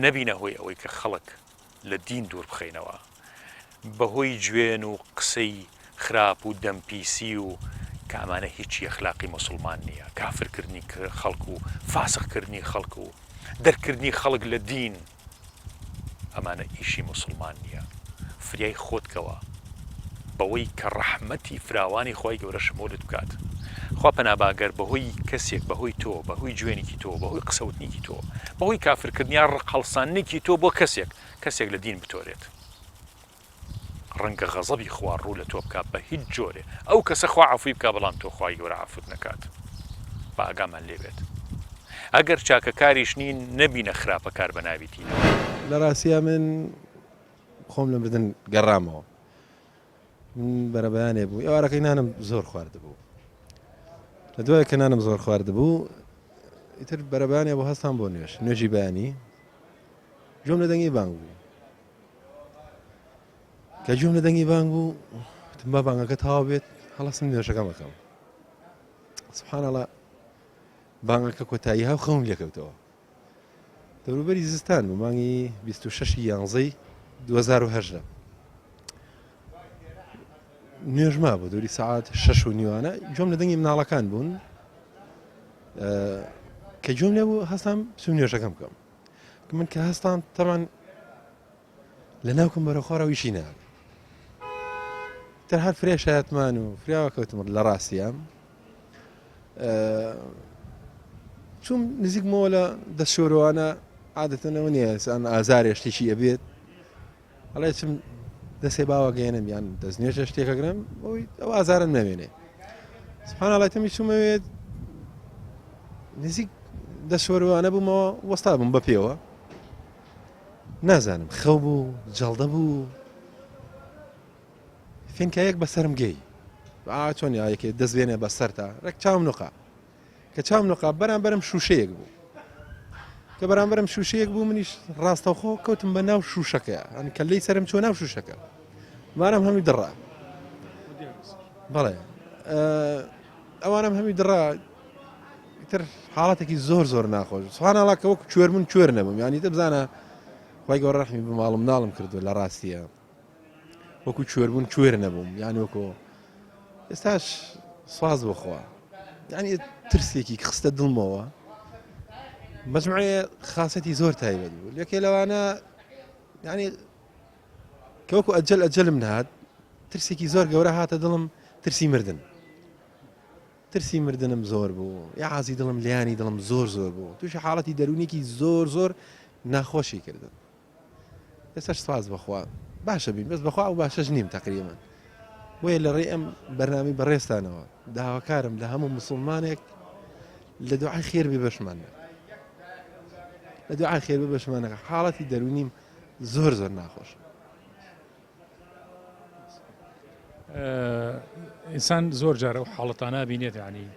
نەبینە هۆی ئەوەی کە خەڵک لە دین دوور بخەینەوە بەهۆی جوێن و قسەی خراپ و دەم پیسی و کە ئەمانە هیچی ئەخلاقی موسڵمان نییە کافر کردنی خەڵک و فاسق کردنی خەڵک و دەرکردنی خەڵک لە دین ئەمانە ئیشی موسڵمان نییە فریای خۆت کەوە بەوەی کە ڕەحمەتی فراوانی خوای گەورە شمولت بکات خوا پەنا با گەر بەهۆی کەسێک بەهۆی تۆ بەهۆی جوێنێکی تۆ بەهۆی قسەوتنێکی تۆ بەهۆی کافرکردن یا ڕق هەڵساننێکی تۆ بۆ کەسێک کەسێک لە دین بتۆرێت ڕەنگە غەزەبی خوا ڕوو لە تۆ بکات بە هیچ جۆرێ ئەو کەسە خوا عەفوی بکا بەڵام تۆ خوای گەورە عەفوت نەکات با ئاگامان لێ بێت ئەگەر چاکەکاریش نین نەبینە خراپەکار بە ناوی دینەوە. لە ڕاستیا من خۆم لە مردن گەڕامەوە من بەرەبەیانێ بوو ئێوارەکەی نانم زۆر خواردبوو لە دوای کە نانم زۆر خواردبوو ئیتر بەرەبانێ بۆ هەستان بۆ نوێش نوێژی بەیانی گوێم لە دەنگی بانگ بوو کە گوێم لە دەنگی بانگ بوو وتم با بانگەکە تەواو بێت هەڵەسم نوێژەکەم ئەکەم سبحان الله بانگەکە کۆتایی هاو خەوم لێکەوتەوە دەوروبەری زستان بوو مانگی 26 یانزەی 2010 نوێژ ما بوو دووری سەعات شەش و نیوانە گوێم لە دەنگی مناڵەکان بوون کە گوێم لێ بوو هەستام بچم نوێژەکەم بکەم من کە هەستام تەمان لە ناوکم بەرە خوارەوە ئیشی ناکرد تر هەر فرێ شایەتمان و فریاوە کەوتم لە ڕاستیام چوم نزیکمەوە لە دەستشۆرەوانە عادەتەنەوە نییە ئەم ئازارێ شتێکی ئەبێت ئەڵێ چم دەسێ باوە گەێنم یان دەست نوێژە شتێکەگرم ئەوی ئەو ئازارم نەمێنێ سبحان الله تەمی چوومەوێت نزیک دەشۆروانە بوومەوە وەستا بووم بە پێوە نازانم خەو بوو جەڵدە بوو فینکایەک بەسرم گەی ئا چۆن یاەکێ دەست بێنێ بەسەرتا ڕێک چاوم نوقا کە چاوم نوقا بەرامبەرم شوشەیەک بوو کە بەرامبەرم شوشەیەک بوو منیش ڕاستەوخۆ کەوتم بە ناو شوشەکە ئەن کە لی سرم چۆ ناو شوشەکە مارم هەمی دڕا بەڵێ ئەوانم هەمی دڕا تر حاڵەتێکی زۆر زۆر ناخۆش سبحان الله کە وەک کوێر من کوێر نەبووم یانی تە بزانە خی گەورە ڕەحمی بە ماڵم مناڵم کردو لە ڕاستیە وەکو کوێر بوون کوێر نەبووم یان وەکۆ ئێستاش سواز بخوا یعنی ترسێکی خستە دڵمەوە مەجموعەیە خاصەتی زۆر تایبەت بوو لەکێ لەوانە یعنی کە وەکو ئەجل ئەجلم نهات ترسێکی زۆر گەورە هاتە دڵم ترسی مردن ترسی مردنم زۆر بوو یاعازی دڵم لیانی دڵم زۆر زۆر بوو تووشی حاڵەتی دەروونیکی زۆر زۆر ناخۆشی کردم ئێستاش سپاس بەخوا باشە بین بەس بەخوا ئەو باشەش نیم تقریبا بۆیە لە ڕێی ئەم بەرنامی بەڕێزتانەوە داواکارم لە هەموو مسلمانێک لە دوعای خێر بێ بەشمان لە دوعای خێر بێ بەشمانەکە حاڵەتی دەرونیم زۆر زۆر ناخۆش ئینسان زۆر جارە و حاڵەتانە بینێت ینی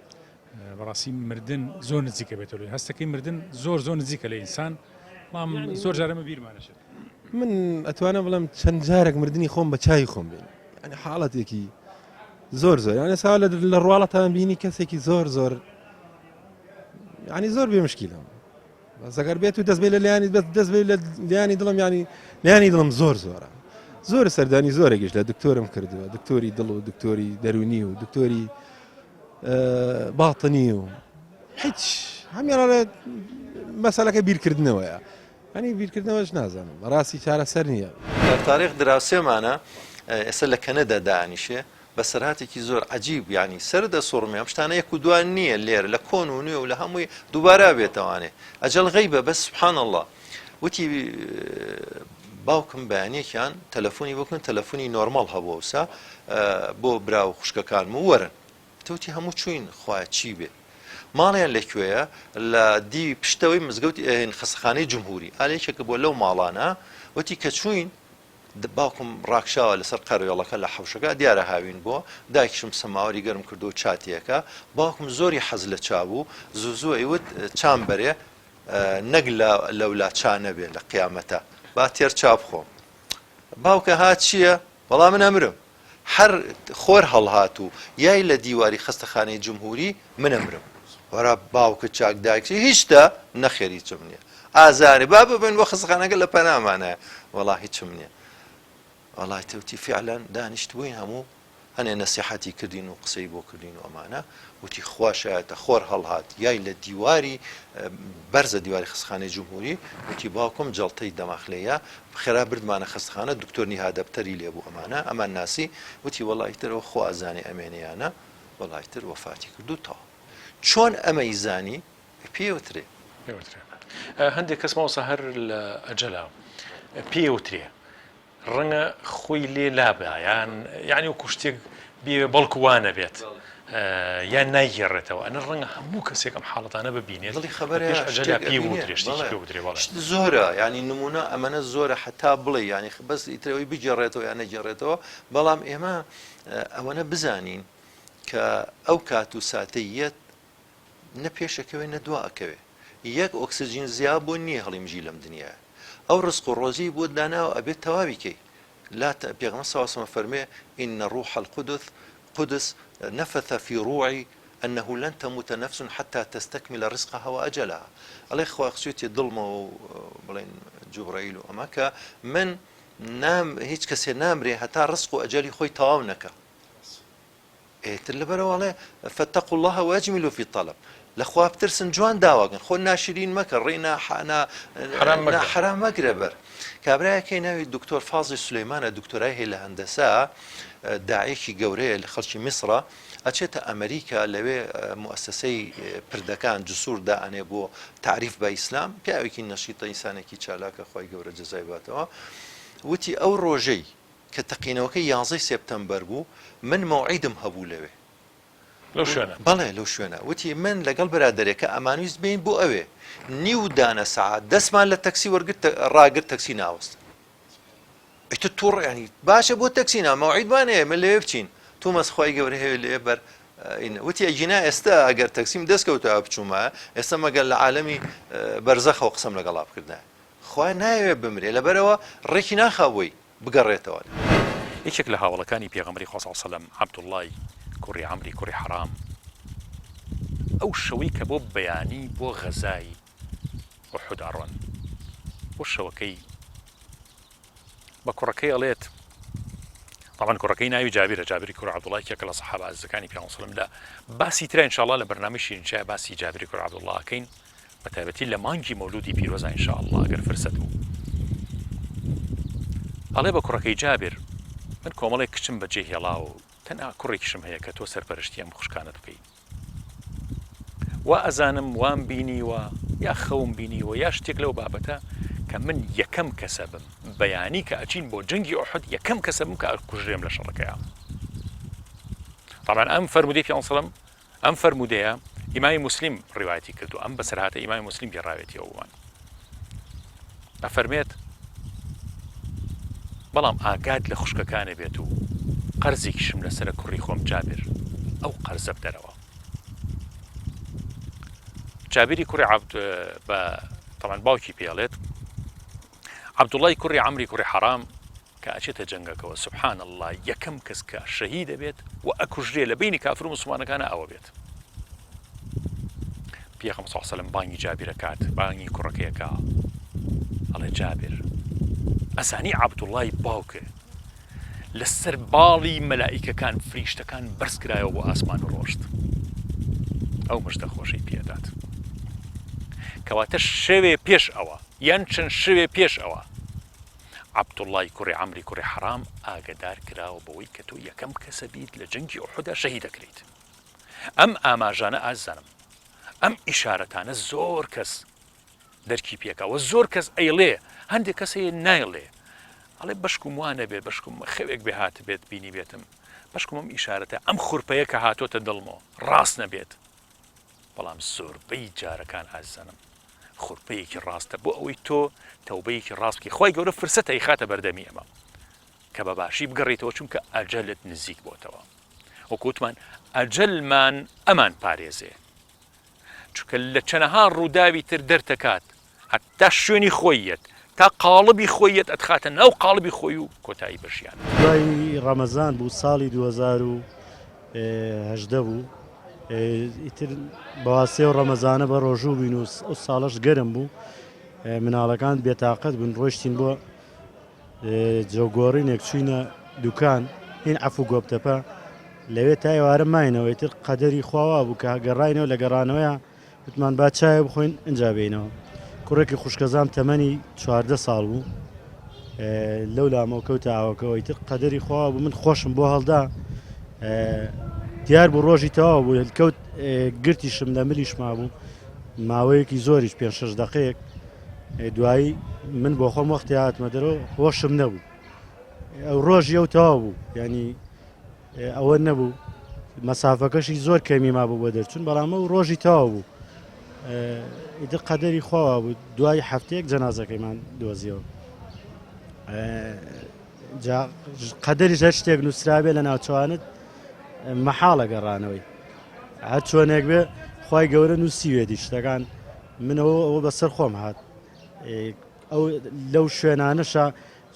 بەڕاستی مردن زۆر نزیکە بێتەوە لێ هەستەکەی مردن زۆر زۆر نزیکە لە ئینسان بەڵام زۆر جارەمە بیرمانەشێت من ئەتوانم بڵێم چەند جارێک مردنی خۆم بە چای خۆم بین ینی حاڵەتێکی زۆر زۆر یانە سا لە ڕواڵەتان بینی کەسێکی زۆر زۆر ینی زۆر بێ مشکیلم بەس ئەگەر بێت و دەست بێ لە لیانی بەس دەست بێ لە لیانی دڵم ینی لیانی دڵم زۆر زۆرە. زۆر سەردانی زۆرێکیش لە دکتۆرم کردووە دکتۆری دڵ و دکتۆری دەرونی و دکتۆری باتنی و هیچ هەمیان مەسەلەکە بیرکردنەوەیە ئەنی بیرکردنەوەش نازانم بەڕاستی چارەسەر نییە. کاک تاریق دراوسێمانە ئێستا لە کەنەدا دائەنیشێ بەسەرهاتێکی زۆر عەجیب یانی سەرت ئەسوڕمێ ئەم شتانە یەک و دوان نییە لێرە لە کۆن و نوێ و لە هەمووی دووبارە بێتەوانێ ئەجەل غەیبە بەس سبحان اللە وتی باوکم بەیانیەکیان تەلەفۆنی بکن تەلەفۆنی نۆرمەڵ هەبوو ئەوسا بۆ برا و خوشکەکانم و وەرن توتی هەموو چوین خوایە چی بێ ماڵیان لە کوێیە لە دیوی پشتەوەی مزگەوتی خەسەخانەی جمهوری ئالێکێکە بۆ لەو ماڵانە وتی کە چوین باوکم ڕاکشاوە لەسەر قەروێڵەکە لە حەوشەکە، دیارە هاوین بووە، دایکیشم سەماوەری گەرم کردووە و چا تێکا، باوکم زۆری حەز لە چا بوو، زوو زوو ئەیوت چام بەرێ نەک لە لەولا چا نەبێ لە قیامەتا، با تێر چا بخۆم. باوکە ها چییە؟ وەڵا من ئەمرم. هەر خۆر هەڵهات و یای لە دیواری خەستەخانەی جمهوری من ئەمرم. وەرە باوکت چاک دایکت هیچتە؟ نەخێر هیچم نییە. ئازارێ با ببەین بۆ خەستەخانەکە لە پەنامانایە وەڵا هیچم نییە وەڵای تەوتی فعلا دانیشتبووین هەموو هەنێ نەسیحەتی کردین و قسەی بۆ کردین و ئەمانە وتی خوا شایەتە خۆر هەڵهات یای لە دیواری بەرزە دیواری خەستەخانەی جمهوری وتی باوکم جەڵتەی دەماخ لێیە خێرا بردمانە خەستەخانە دکتۆر نیهادەبتەری لێبوو ئەمانە ئەمان ناسی وتی وەڵا ئیتر ئەوە خوا ئەزانێ ئەمێنێ یا نا وەڵا ئیتر وەفاتی کرد و تەواو چۆن ئەمەی زانی پێوترێ. پێوترێ هەندێک کەس مامۆستا هەر لە ئەجەلا پێوترێ ڕەنگە خۆی لێ لابا یان یعنی وەکو شتێک بێ بەڵکو وا نەبێت یان نایگێڕێتەوە ئەنە ڕەنگە هەموو کەسێک ئەم حاڵەتانە ببینێت دڵی خەبەرە پێش ئەجەلا شتێک پێ ئەبینێ وترێ شتێکی بەڵێ پێ وترێ بەڵێ شت زۆرە یعنی نمونە ئەمەنە زۆرە حتا بڵێ یعنی بەس ئیتر ئەوەی بگێڕێتەوە یان نەگێڕێتەوە بەڵام ئێمە ئەوەنە بزانین کە ئەو کات و ساتەی یەت نە پێش ئەکەوێ نە دوا ئەکەوێ یەک ئۆکسجین زیا بۆ نییە هەڵیمژی لەم دنیایە ئەو ڕزق و ڕۆزی بۆت داناوە ئەبێت تەواوی کەی لا پێغەمبەر صلی الله علیه و فەرمێ ان روح القدس قدس نفث في روعي انه لن تموت نفس حتى تستكمل رزقها واجلها ئەڵێ خوا خسوێتی دڵمەوە و بڵێن جوبرائیل و ئەمە کە من نام هیچ کەسێ نامرێ هەتا ڕزق و ئەجەلی خۆی تەواو نەکا ئیتر لەبەرئەوە ئەڵێ، فاتقوا اللە واجملوا فی الطلب، لە خوا بترسن جوان داواکەن، خۆ ناشرین مەکە، ڕێی ناحەرام مەگرە بەر. کابرایەک هەیە ناوی دکتۆر فازی سولەیمانە، دکتۆرای هەیە لە هەندەسە، داعیەکی گەورەیە لە خەڵکی میسرە، ئەچێتە ئەمریکا لەوێ موئەسەسەی پردەکان، جسور، دائەنێ بۆ تەعریف بە ئیسلام، پیاوێکی نەشیتە، ئینسانێکی چالاکە، خوای گەورە جەزای باتەوە. وتی ئەو ڕۆژەی کە تەقینەوەکەی یانزەی سێپتەمبەر بوو، من مەوعیدم هەبوو لەوێ. لەو شوێنە؟ بەڵێ لەو شوێنە. وتی من لەگەڵ برادەرێکە ئەمانویست بێین بۆ ئەوێ. نیو دانە سەعات دەستمان لە تەکسی وەرگرت ڕاگرت تەکسی ناوەست. ئیتر تووڕە یانی باشە بۆ تەکسی نا مەوعیدمان هەیە من لەوێ بچین. تومەز خوای گەورە هەیە لێ بەر وتی ئەگینا ئێستا ئەگەر تەکسیم دەست کەوتایە بچوومایە ئێستا مەگەر لە عالەمی بەرزەخەوە قسەم لەگەڵا بکردایە. خوا نایەوێ بمرێ لەبەرئەوە ڕێکی ناخا بۆی بگەڕێتەوە. یەکێک لە هاوەڵەکانی پێغەمبەری خوا صلی اللە علیە وسلم عەبدوڵڵای کوڕی عەمری کوڕی حەرام ئەو شەوەی کە بۆ بەیانی بۆ غەزای ئوحود ئەڕۆن بۆ شەوەکەی بە کوڕەکەی ئەڵێت طبعا کوڕەکەی ناوی جابرە جابری کوڕ عەبدوڵڵا یەکێکە لە سەحابە ئازیزەکانی پێغەمبەر صلی اللە علیه وسلم لە باسی ترا ان شاء الله لە بەرنامەی شیرین چای باسی جابری کوڕ عەبدوڵڵا ئەکەین بە تایبەتی لە مانگی مەولودی پیرۆزا ان شاء اللە گەر فرسەت بوو ئەڵێ بە کوڕەکەی جابر من کۆمەڵێک کچم بەجێ هێڵاوە و تەنها کوڕێکیشم هەیە کە تۆ سەرپەرشتی ئەم خوشکانت بکەی وا ئەزانم وام بینیوە یا خەوم بینیوە یا شتێک لەو بابەتە کە من یەکەم کەسە بم بەیانی کە ئەچین بۆ جەنگی ئوحد یەکەم کەسە بم کە ئەکوژرێم لە شەڕەکەیا طبعا ئەم فەرموودەی پێغەمبەر صلی الله ئەم فەرموودەیە ئیمامی موسلیم ڕیوایەتی کردووە، ئەم بەسەرهاتە ئیمامی موسلیم گێڕاوێتیەوە بۆمان. ئەفەرمێت، بەڵام ئاگات لە خوشکەکانە بێت و قەرزێکیشم لەسەرە کوڕی خۆم جابر ئەو قەرزە بدەرەوە. جابری کوڕی عەبد بە تەبعەن باوکی پێڵێت عەبدوڵای کوڕی عەمری کوڕی حەرام کە ئەچێتە جەنگەکەوە سبحان اللە یەکەم کەس کە شەهید ئەبێت و ئەکوژرێ لە بەینی کافر و موسڵمانەکانا ئەوە بێت پێغەمبەر صلی اللە علیه وسلم بانگی جابر ئەکات بانگی کوڕەکەی ئەکا ئەڵێ جابر ئەزانی عەبدوڵای باوکت. لەسەر باڵی مەلائیکەکان، فریشتەکان، بەرز کرایەوە بۆ ئاسمان و ڕۆشت. ئەو مژدە خۆشەی پێدات. کەواتە شەوێ پێش ئەوە یان چەند شەوێ پێش ئەوە عەبدوڵڵای کوڕی عەمری کوڕی حەرام ئاگەدار کراوە بەوەی کە تۆ یەکەم کەسە بیت لە جەنگی ئوحودا شەهید دەکرێیت. ئەم ئاماژانە ئازیزانم، ئەم ئیشارەتانە زۆر کەس دەرکی پێکا وە زۆر کەس ئەیڵێ هەندێک کەس هەیە نایڵێ ئەڵێ بەشکم وا نەبێت بەشکم خەوێک بێ هاتبێت بینی بێتم بەشکم ئەم ئیشارەتە ئەم خورپەیە کە هاتۆتە دڵمەوە ڕاست نەبێت بەڵام زۆربەی جارەکان ئازیزانم خورپەیەکی ڕاستە بۆ ئەوەی تۆ تەوبەیەکی ڕاست بکەی خی گەورە فرسەتە ئەیخاتە بەردەمی ئەمە کە بە باشی بگەڕیتەوە چونکە ئەجەلت نزیک بۆتەوە وەکوتمان ئەجەلمان ئەمان پارێزێ چونکە لە چەنەها ڕووداوی تر دەرتەکات هەتا شوێنی خۆی یەت تا قاڵبی خۆی یەت ئەتخاتە ناو قاڵبی خۆی و کۆتایی بە ژیان. دوای ڕەمەزان بوو ساڵی 2018 بوو ئیتر بەواسێ و ڕەمەزانە بە ڕۆژوو بووین و ئەو ساڵەش گەرم بوو مناڵەکان بێتاقەت بوون ڕۆشتین بۆ جەوگۆڕینێک چوینە دوکان هین عەفو گۆپتەپە لەوێ تا ئێوارە ماینەوە ئیتر قەدەری خوا وا بوو کە گەڕاینەوە لە گەڕانەوەیا وتمان با چایە بخۆین ئینجا بێینەوە کوڕێکی خوشکەزام تەمەنی 14 ساڵ بوو لەو لامەوە کەوتە ئاوەکەەوە ئیتر قەدەری خوا بوو من خۆشم بۆ هەڵدا دیار بوو ڕۆژی تەواو بوو کەوت گرتیشم لە ملیش مابوو ماوەیەکی زۆریش پێ شش دقەیەک دوایی من بۆ خۆم وەختی هاتمە دەرەوە هۆشم نەبوو ئەو ڕۆژی ئەو تەواو بوو ینی ئەوە نەبوو مەسافەکەشی زۆر کەمی مابوو بۆ دەرچون بەڵام ئەو ڕۆژی تەواو بوو ئیتر قەدەری خواوا بوو دوای هەفتەیەک جەنازەکەیمان دۆزیەوە قەدەریش هەر شتێک نووسرابێ لە ناوچوانت مەحاڵە گەڕانەوەی هەر چۆنێک بێ خی گەورە نووسیوێتی شتەکان منەوە ئەوە بەسەر خۆم هات ئەو لەو شوێنانەشە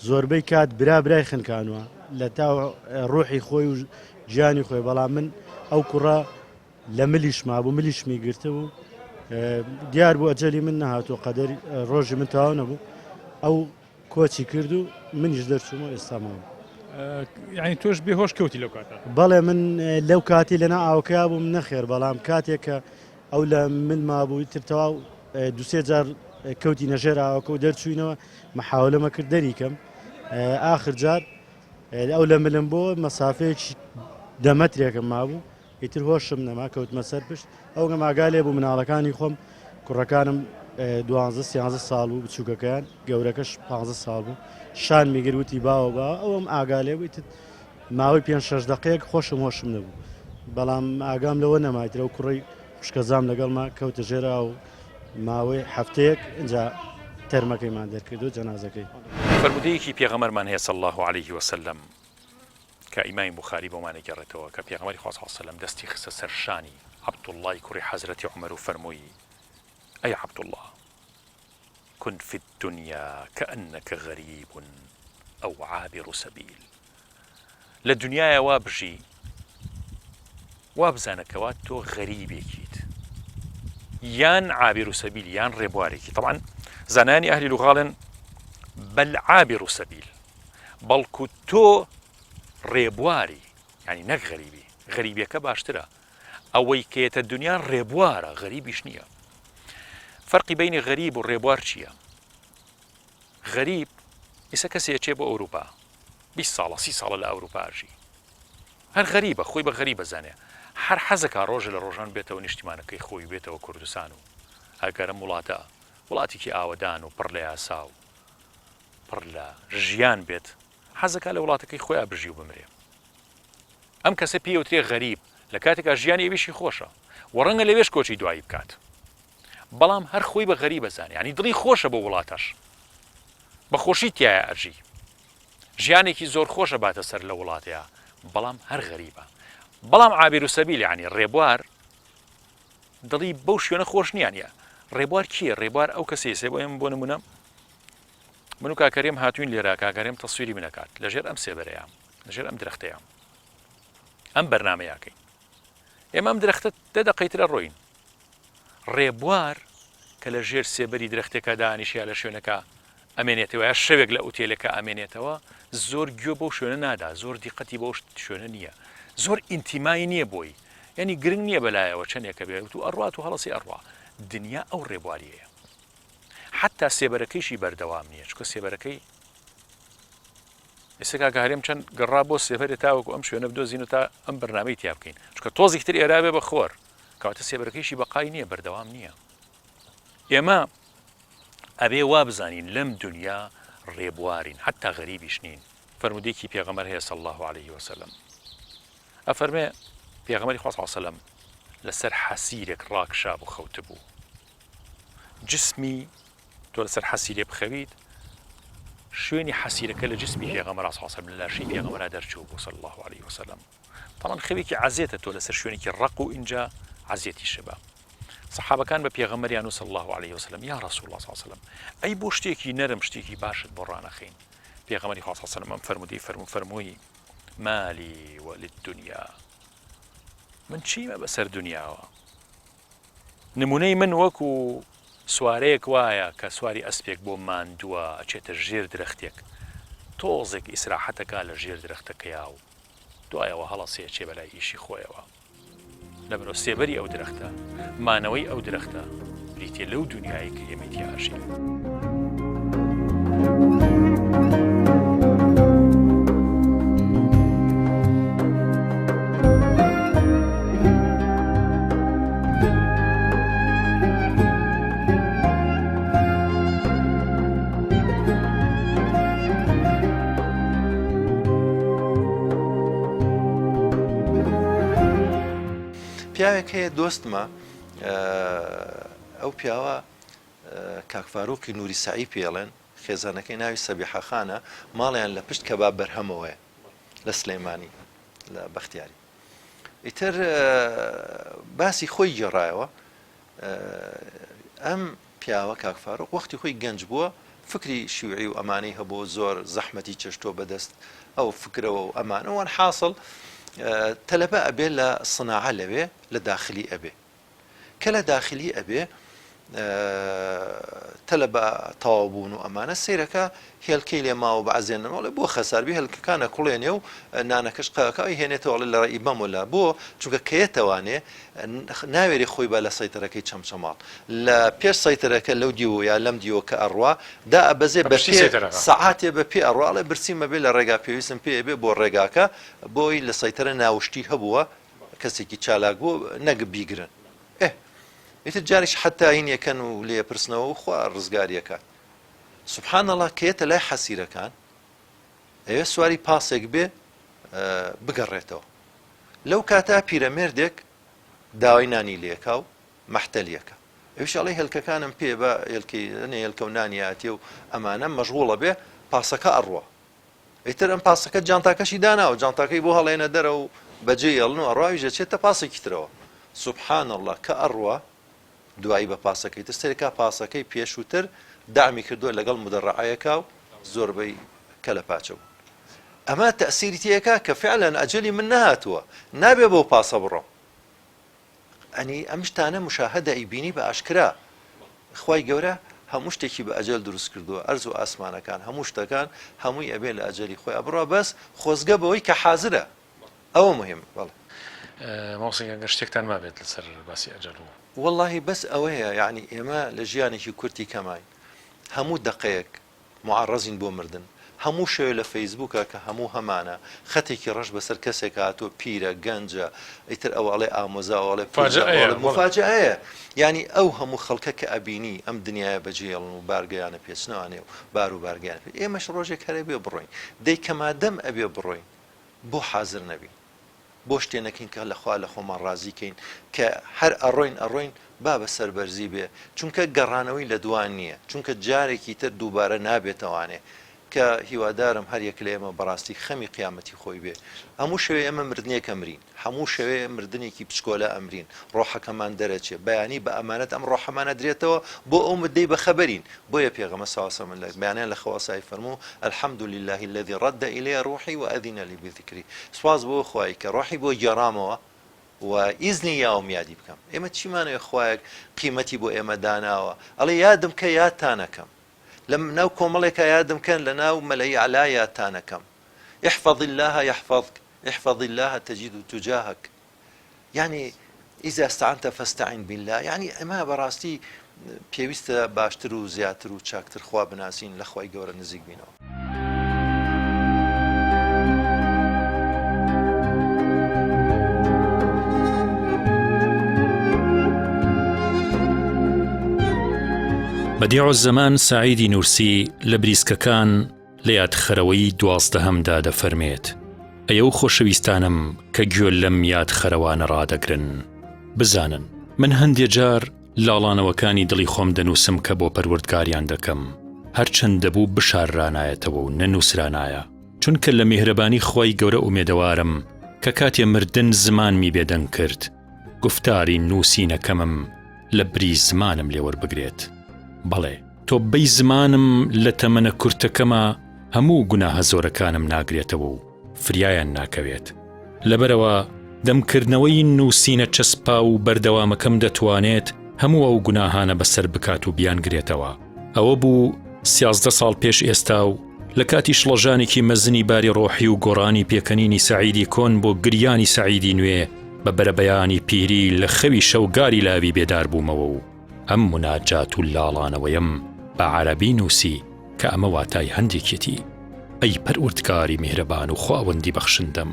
زۆربەی کات برا برای خنکانوە لە تا ڕوحی خۆی و گیانی خۆی بەڵام من ئەو کوڕە لە ملیش مابوو ملیشمی گرتبوو دیار بوو ئەجەلی من نەهاتوو قەدەر ڕۆژی من تەواو نەبوو ئەو کۆچی کرد و منیش دەرچووم و ئێستا ماوم. یانی تۆش بێ هۆش کەوتی لەو کاتە؟ بەڵێ من لەو کاتی لەنا ئاوکەیا بووم نەخێر بەڵام کاتێک کە ئەو لە من مابوو تر تەواو دوسێ جار کەوتی نەژێر ئاوەکە و دەرچوینەوە محاولەمە کرد دەریکەم ئاخر جار ئەو لە ملم بۆ مەسافەیەکی دەمەترێکم مابوو ئیتر هۆشم نەما کەوتمە سەر پشت ئەو گەم ئاگا لێ بوو مناڵەکانی خۆم کوڕەکانم دوانزە سیانزە ساڵ بوو بچووکەکەیان گەورەکەش پ ساڵ بوو شان میگر وتی باوە با ئەوم ئاگا لێ بوو ئیتر ماوەی پێ شەش دقەیەک خۆشم هۆشم نەبوو بەڵام ئاگام لەوە نەمایترە و کوڕی خوشکەزام لەگەڵما کەوتە ژێرا و ماوەی هەفتەیەک ئینجا تەرمەکەیمان دەرکرد و جەنازەکەی. فەرموودەیەکی پێغەمبەرمان هەیە صلی اللە علیه وسلم کە ئیمامی بوخاری بۆمان ئەگێڕێتەوە کە پێغەمبەری خوا صلی اللە علیە وسلم دەستی خستە سەر شانی عەبدوڵڵای کوڕی حەزرەتی عومەر و فەرمووی ئەی عەبدوڵڵا کن فی الدنیا کأنک غریب او عابر سبیل لە دنیایا وا بژی وا بزانە کەوا تۆ غەریبێکیت یان عابر سبیل یان ڕێبوارێکی طبعا زانایانی ئەهلی لوغاڵێن بەل عابر سبیل بەڵکو تۆ ڕێبواری یانی نەک غەریبی غەریبیەکە باشترە ئەوەی کە یەتە دنیا ڕێبوارە غەریبیش نییە فەرقی بینی غەریب و ڕێبوار چییە؟ غەریب ئیسە کەسێ چێ بۆ ئەوروپا 20 ساڵە سی ساڵە لە ئەوروپا ئەژی هەر غەریبە خۆی بە غەریبە زانێ هەر حەزەکا ڕۆژە لە ڕۆژان بێتەوە نیشتیمانەکەی خۆی بێتەوە کوردستان و ئەگەرم وڵاتە وڵاتێکی ئاوەدان و پڕ لە یاسا و پڕ لە ژیان بێت حەزەکا لە وڵاتەکەی خۆیا بژی و بمرێ ئەم کەسە پێی وترێ غەریب لە کاتێکا ژیانی ئەویشی خۆشە و ڕەنگە لەوێش کۆچی دوایی بکات بەڵام هەر خۆی بە غەریب ئەزانێ یعنی دڵی خۆشە بۆ وڵاتەش بە خۆشی تایە ئەژی ژیانێکی زۆر خۆشە باتە سەر لە وڵاتەیە بەڵام هەر غەریبە بەڵام عابیر و سەبیل یعنی ڕێبوار دڵی بەو شوێنە خۆش نییە ڕێبوار کیە ڕێبوار ئەو کەسەیە سێ بۆ ئێمە بۆ نمونە من و کاک هەرێم هاتوین لێرە کاک هەرێم تەسویری من ئەکات لەژێر ئەم سێبەرەیە لەژێر ئەم درەختەیە ئەم بەرنمەیەکەین ئێمە ئەم درەختە دە دەقەی ترە ڕۆین ڕێبوار کە لە ژێر سێبەری درەختێکە دانیشیا لە شوێنەکە. ئەمێنێتەوە یا شەوێک لە ئوتێلەکە ئەمێنێتەوە زۆر گوێ بەو شوێنە نادا زۆر دیقەتی بەو شوێنە نییە زۆر ئینتیمای نییە بۆی یعنی گرنگ نییە بەلایەوە چەندێکە بێت و ئەڕات و هەڵەسی ئەڕوا دنیا ئەو ڕێبواریەیە حتا سێبەرەکەیشی بەردەوام نییە چکە سێبەرەکەی ئێستا کاکە هەرێم چەند گەڕا بۆ سێبەرێ تاوەکو ئەم شوێنە بدۆزین و تا ئەم بەرنامەی تیا بکەین چکە تۆزێکی تر ئێرا بێ بە خۆر کەواتە سێبەرەکەیشی بەقای نییە بەردەوام نییە ئێمە ئەبێ وا بزانین لەم دنیا ڕێبوارین حتا غەریبیش نین فەرمودێکی پێغەمبەر هەیە صلی الله علیه وسلم ئەفەرمێ پێغەمبەری خوا صلی الله علیه وسلم لەسەر حەسیرێک ڕاکشا بوو خەوتبوو جسمی تۆ لەسەر حەسیرێ بخەویت شوێنی حەسیرەکە لە جسمی پێغەمبەر صلی الله علیه وسلم لە لاشەی پێغەمبەرا دەرچوو بوو صلی الله علیه وسلم طبعا خەوێکی عەزێتە تۆ لەسەر شوێنێکی ڕەق و ئینجا عەزێتی شبە سەحابەکان بە پێغەمبەریان و صلی الله علیه وسلم یا رسول الله صلی الله علیه وسلم ئەی بۆ شتێکی نەرم شتێکی باشت بۆ ڕانەخەین پێغەمبەری خوا صلی الله علیه وسلم ئەم فەرموودەی فەرموو فەرمووی مالی وللدنیا من چیمە بەسەر دنیاوە نمونەی من وەکو سوارەیەک وایە کە سواری ئەسپێک بۆ ماندووە ئەچێتە ژێر درەختێک تۆزێک ئیسراحەتەکا لە ژێر درەختەکەیا و دوایەوە هەڵەسێ ئەچێ بەلای ئیشی خۆیەوە لەبەرئەوە سێبەری ئەو درەختە مانەوەی ئەو درەختە بریتیە لەو دنیایەی کە ئێمەی تیا ئەژین. پیاوێک هەیە دۆستمە ئەو پیاوە کاک فاروقی نوری سەعی پێڵێن خێزانەکەی ناوی سەبیحە خانە ماڵیان لە پشت کەباب بەرهەمەوەیە لە سلێمانی لە بەختیاری ئیتر باسی خۆی گێڕایەوە ئەم پیاوە کاک فاروق وەختی خۆی گەنج بووە فکری شیوعی و ئەمانەی هەبوو زۆر زەحمەتی چەشتووە بەدەست ئەو فکرەوە و ئەمانە وان حاصل تەلەبە ئەبێ لە سناعە لەوێ لە داخلی ئەبێ کە لە داخلی ئەبێ تەلەبە تەواو بوون و ئەمانە سەیرەکە هێلکەی لێ ماوە بەعزێنن ئەڵێ بۆ خەسار بی هێلکەکانە کوڵێنێ و نانەکەش قەکە ئەی هێنێتەوە ئەڵێ لە ڕێی بەم ولا بۆ چونکە کەیەتەوانێ ناوێری خۆی بە لە سەیتەرەکەی چەمچەماڵ لە پێش سەیتەرەکە لەو دیوە یا لەم دیوە کە ئەڕوا دا ئەبەزێ بە پێ سەعاتێ بە پێ ئەڕوا ئەڵێ برسیم ئەبێ لە ڕێگا پێویستم پێ ئەبێ بۆ ڕێگاکە بۆی لە سەیتەرە ناوشتی هەبووە کەسێکی چالاک بوو نەک بیگرن ئێ ئیتر جاریش حتا هین یەکەن و لێ پرسنەوە و خوا ڕزگاریەکات سبحان اللە کە یەتە لای حەسیرەکان ئەوێ سواری پاسێک بێ بگەڕێتەوە لەو کاتا پیرەمێردێک داوای نانی لێکا و مەحتەلیەکە ئەویش ئەڵێ هێلکەکانم پێ بە هێلکەی هێلکە و نانیاتێ و ئەمانە مەشغوڵە بێ پاسەکە ئەڕوا ئیتر ئەم پاسەکە جانتاکەشی داناوە جانتاکەی بۆ هەڵێنە دەرە و بەجێ یەڵن و ئەڕواویش دەچێتە پاسێکی ترەوە سبحان اللە کە ئەڕوا دوایی بە پاسەکەی تر سەیرکا پاسەکەی پێشووتر دەعمی کردووە لەگەڵ مدەڕەعەیەکا و زۆربەی کەلەپاچە بوون ئەمە تەئسیری تێکا کە فعلا ئەجەلی من نەهاتووە نابێ بەو پاسە بڕۆم ئەنی ئەم شتانە مشاهدە ئەیبینی بە ئاشکرا خوای گەورە هەموو شتێکی بە ئەجەل دروست کردووە ئەرز و ئاسمانەکان هەموو شتەکان هەمووی ئەبێ لە ئەجەلی خۆی بڕوا بەس خۆزگە بەوەی کە حازرە ئەوە مهم بەڵێ. مامۆستا گیان گەر شتێکتان مابێت لەسەر باسی ئەجەل و. وەڵاهی بەس ئەوەیە یەعنی ئێمە لە ژیانێکی کورتی کەماین هەموو دەقەیەک معەڕەزین بۆ مردن هەموو شەوێ لە فەیسبووکە کە هەموو هەمانە خەتێکی ڕەش بەسەر کەسێک هاتووە پیرە گەنجە ئیتر ئەوە ئەڵێ ئامۆزا ئەوە ئەڵێ پورزا ئەوە ئەڵێ موفاجەئەیە یانی ئەو هەموو خەڵکە کە ئەبینی ئەم دنیایە بەجێیەڵن و بارگەیانە پێچنەوانێ و بار و بارگەیان پێ ئێمەش ڕۆژێک هەر ئەبێ بڕۆین دەی کە مادەم ئەبێ بڕۆین بۆ حازر نەبین بۆ شتێ نەکەین کە لە خوا لە خۆمان ڕازی کەین کە هەر ئەڕۆین ئەڕۆین با بە سەربەرزی بێ چونکە گەڕانەوەی لە دوا نییە چونکە جارێکی تر دووبارە نابێتەوانێ کە هیوادارم هەر یەک لە ئێمە بەڕاستی خەمی قیامەتی خۆی بێ هەموو شەوێ ئێمە مردنێک ئەمرین هەموو شەوێ مردنێکی بچکۆلە ئەمرین ڕۆحەکەمان دەرەچێ بەیانی بە ئەمانەت ئەم ڕۆحەمان ئەدرێتەوە بۆ ئەو مدەی بەخەبەرین بۆیە پێغەمبەر صلی اللە علیە وسلم لە بەیانیان لە خەوا سای فەرموو، الحمد للە الذی رد الی روحی و اذن لی بذکری، سوپاس بۆ خوای کە ڕۆحی بۆ گێڕامەوە و ئیزنی یاوم یادی بکەم. ئێمە چیمان ئەوێ خوایەک قیمەتی بۆ ئێمە داناوە ئەڵێ یادم کە یادتان ئەکەم. لە ناو کۆمەڵێکا یادم کەن لە ناو مەلەئی ئەعلا یادتانەکەم احفظ اللە یحفظک احفظ اللە تجده تجاهک یانی اذا استعنت فاستعن باللە یانی ئەمە بەڕاستی پێویستە باشتر و زیاتر و چاکتر خوا بناسین لە خوای گەورە نزیک بینەوە. بەدیع الزەمان سەعیدی نوورسی لە بریسکەکان لە یادخەرەوەی دوازدەهەمدا دەفەرمێت، ئەی ئەو خۆشەویستانەم کە گوێ لەم یادخەرەوانە ڕادەگرن، بزانن من هەندێ جار لاڵانەوەکانی دڵی خۆم دەنووسم کە بۆ پەروەردگاریان دەکەم، هەرچەند دەبوو بشاررانایەتەوە و نەنووسرانایە، چونکە لە میهرەبانی خوای گەورە ئومێدەوارم کە کاتێ مردن زمانمی بێدەنگ کرد، گوفتاری نووسینەکەمم لە بری زمانم لێ وەربگرێت. بەڵێ، تۆبەی زمانم لە تەمەنە کورتەکەما هەموو گوناهە زۆرەکانم ناگرێتەوە و فریایان ناکەوێت. لەبەرئەوە دەمکردنەوەی نووسینە چەسپاو و بەردەوامەکەم دەتوانێت هەموو ئەو گوناهانە بەسەر بکات و بیانگرێتەوە. ئەوە بوو سیازدە ساڵ پێش ئێستا و لە کاتی شڵەژانێکی مەزنی باری ڕۆحی و گۆڕانی پێکەنینی سەعیدی کۆن بۆ گریانی سەعیدی نوێ بە بەرەبەیانی پیری لە خەوی شەوگاری لاوی بێدار بوومەوە و ئەم موناجات و لاڵانەوەیەم بە عەرەبی نووسی کە ئەمە واتای هەندێکیەتی، ئەی پەروەردگاری میهرەبان و خواوەندی بەخشندەم،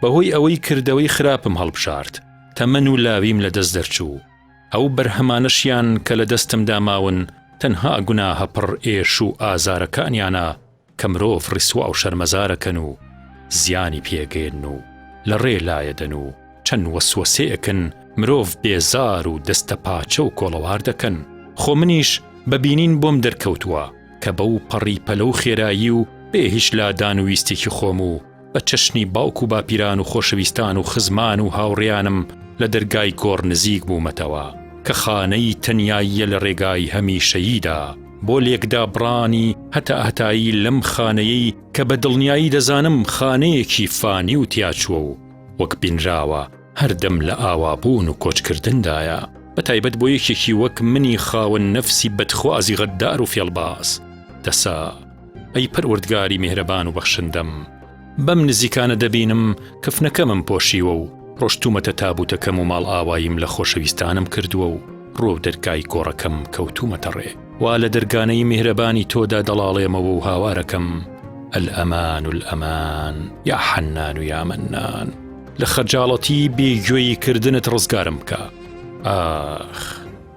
بەهۆی ئەوەی کردەوەی خراپم هەڵبژارد، تەمەن و لاویم لە دەست دەرچوو، ئەو بەرهەمانەشیان کە لە دەستمدا ماون تەنها گوناهە پڕ ئێش و ئازارەکانیانە کە مرۆڤ ڕیسوا و شەرمەزارەکەن و زیانی پێگەیەنن و لە ڕێ لایەدەن و چەند وەسوەسەیەکن مرۆڤ بێزار و دەستەپاچە و کۆڵەوار دەکەن، خۆ منیش بە بینین بۆم دەرکەوتووە کە بەو پەڕی پەلە و خێرایی و بێ هیچ لادان و ویستێکی خۆم و بە چەشنی باوک و باپیران و خۆشەویستان و خزمان و هاوڕێیانم لە دەرگای گۆڕ نزیک بوومەتەوە کە خانەی تەنیاییە لە ڕێگای هەمیشەییدا بۆ لێکدابڕانی هەتاهەتایی لەم خانەیەی کە بە دڵنیایی دەزانم خانەیەکی فانی و تیاچووە و وەک بینراوە هەردەم لە ئاوابوون و کۆچکردندایە، بە تایبەت بۆ یەکێکی وەک منی خاوەن نەفسی بەدخوازی غەددار و فێڵباز. دەسا ئەی پەروەردگاری میهرەبان و بەخشندەم، بەم نزیکانە دەبینم کفنەکەمم پۆشیوە و ڕۆشتوومەتە تابووتەکەم و ماڵئاواییم لە خۆشەویستانم کردووە و ڕووەو دەرگای گۆڕەکەم کەوتوومەتە ڕێ. وا لە دەرگانەی میهرەبانی تۆدا دەڵاڵێمەوە و هاوارەکەم، الامان الامان یا حنان یا منان، لە خەجاڵەتی بێ گوێی کردنت ڕزگارم بکە. ئاخ!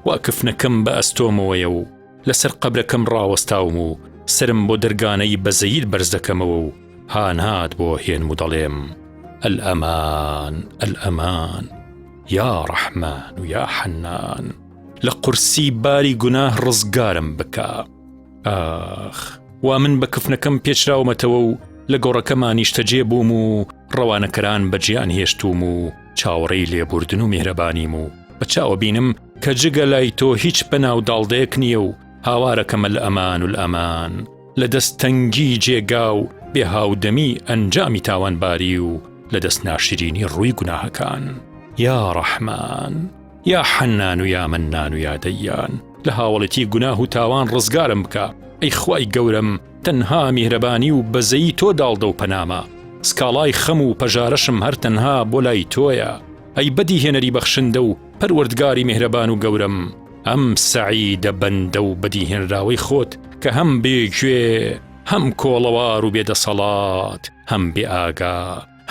وا کفنەکەم بە ئەستۆمەوەیە و لەسەر قەبرەکەم ڕاوەستاوم و سەرم بۆ دەرگانەی بەزەییت بەرز دەکەمەوە و هانات بۆ هێنم و دەڵێم، الامان الامان یا ڕەحمان و یا حەنان. لە قورسی باری گوناه ڕزگارم بکە. ئاخ! وا من بە کفنەکەم پێچراومەتەوە و لە گۆڕەکەما نیشتەجێ بووم و ڕەوانەکەران بەجێیان هێشتووم و چاوەڕێی لێبوردن و میهرەبانیم و بە چاوە بینم کە جگە لای تۆ هیچ پەنا و داڵدەیەک نییە و هاوارەکەمە الامان الامان لە دەست تەنگی جێگا و بێ هاودەمی ئەنجامی تاوانباری و لە دەست ناشرینی ڕووی گوناهەکان. یا ڕەحمان! یا حەنان و یا مەنان و یا دەیان لە هاوەڵێتی گوناه و تاوان ڕزگارم بکە ئەی خوای گەورەم تەنها میهرەبانی و بەزەیی تۆ داڵدە و پەنامە سکاڵای خەم و پەژارەشم هەر تەنها بۆ لای تۆیە ئەی بەدیهێنەری بەخشندە و پەروەردگاری میهرەبان و گەورەم ئەم سەعیدە بەندە و بەدیهێنراوەی خۆت کە هەم بێگوێ هەم کۆڵەوار و بێدەسەڵات هەم بێ ئاگا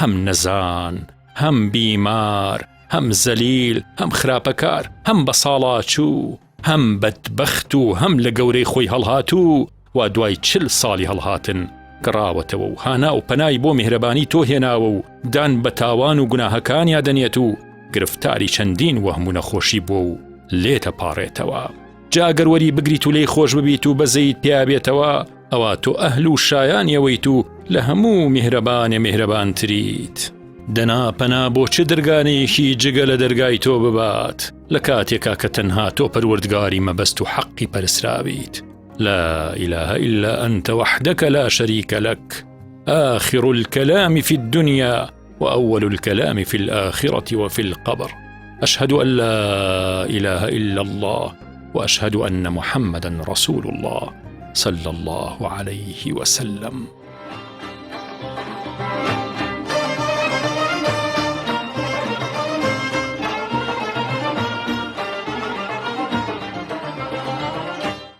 هەم نەزان هەم بیمار هەم زەلیل، هەم خراپەکار، هەم بەساڵاچوو، هەم بەدبەخت و هەم لە گەورەی خۆی هەڵهاتوو، وا دوای چل ساڵی هەڵهاتن گەڕاوەتەوە و هانا و پەنای بۆ میهرەبانی تۆ هێناوە و دان بە تاوان و گوناهەکانیا دەنێت و گرفتاری چەندین وەهم و نەخۆشی بووە و لێتەپاڕێتەوە. جا گەر وەری بگریت و لێی خۆش ببیت و بەزەیت پیا بێتەوە، ئەوا تۆ ئەهل و شایانی ئەوەیت و لە هەموو میهرەبانێ میهرەبانتریت. دەنا پەنا بۆ چ دەرگانەیەکی جگە لە دەرگای تۆ ببات لە کاتێکا کە تەنها تۆ پەروەردگاری مەبەست و حەقی پەرستراویت لا إله إلا أنت وحدك لا شريك لك آخر الكلام في الدنيا وأول الكلام في الآخرة وفي القبر أشهد أن لا إله إلا الله وأشهد أن محمدا رسول الله. صلی اللە علیه وسلم.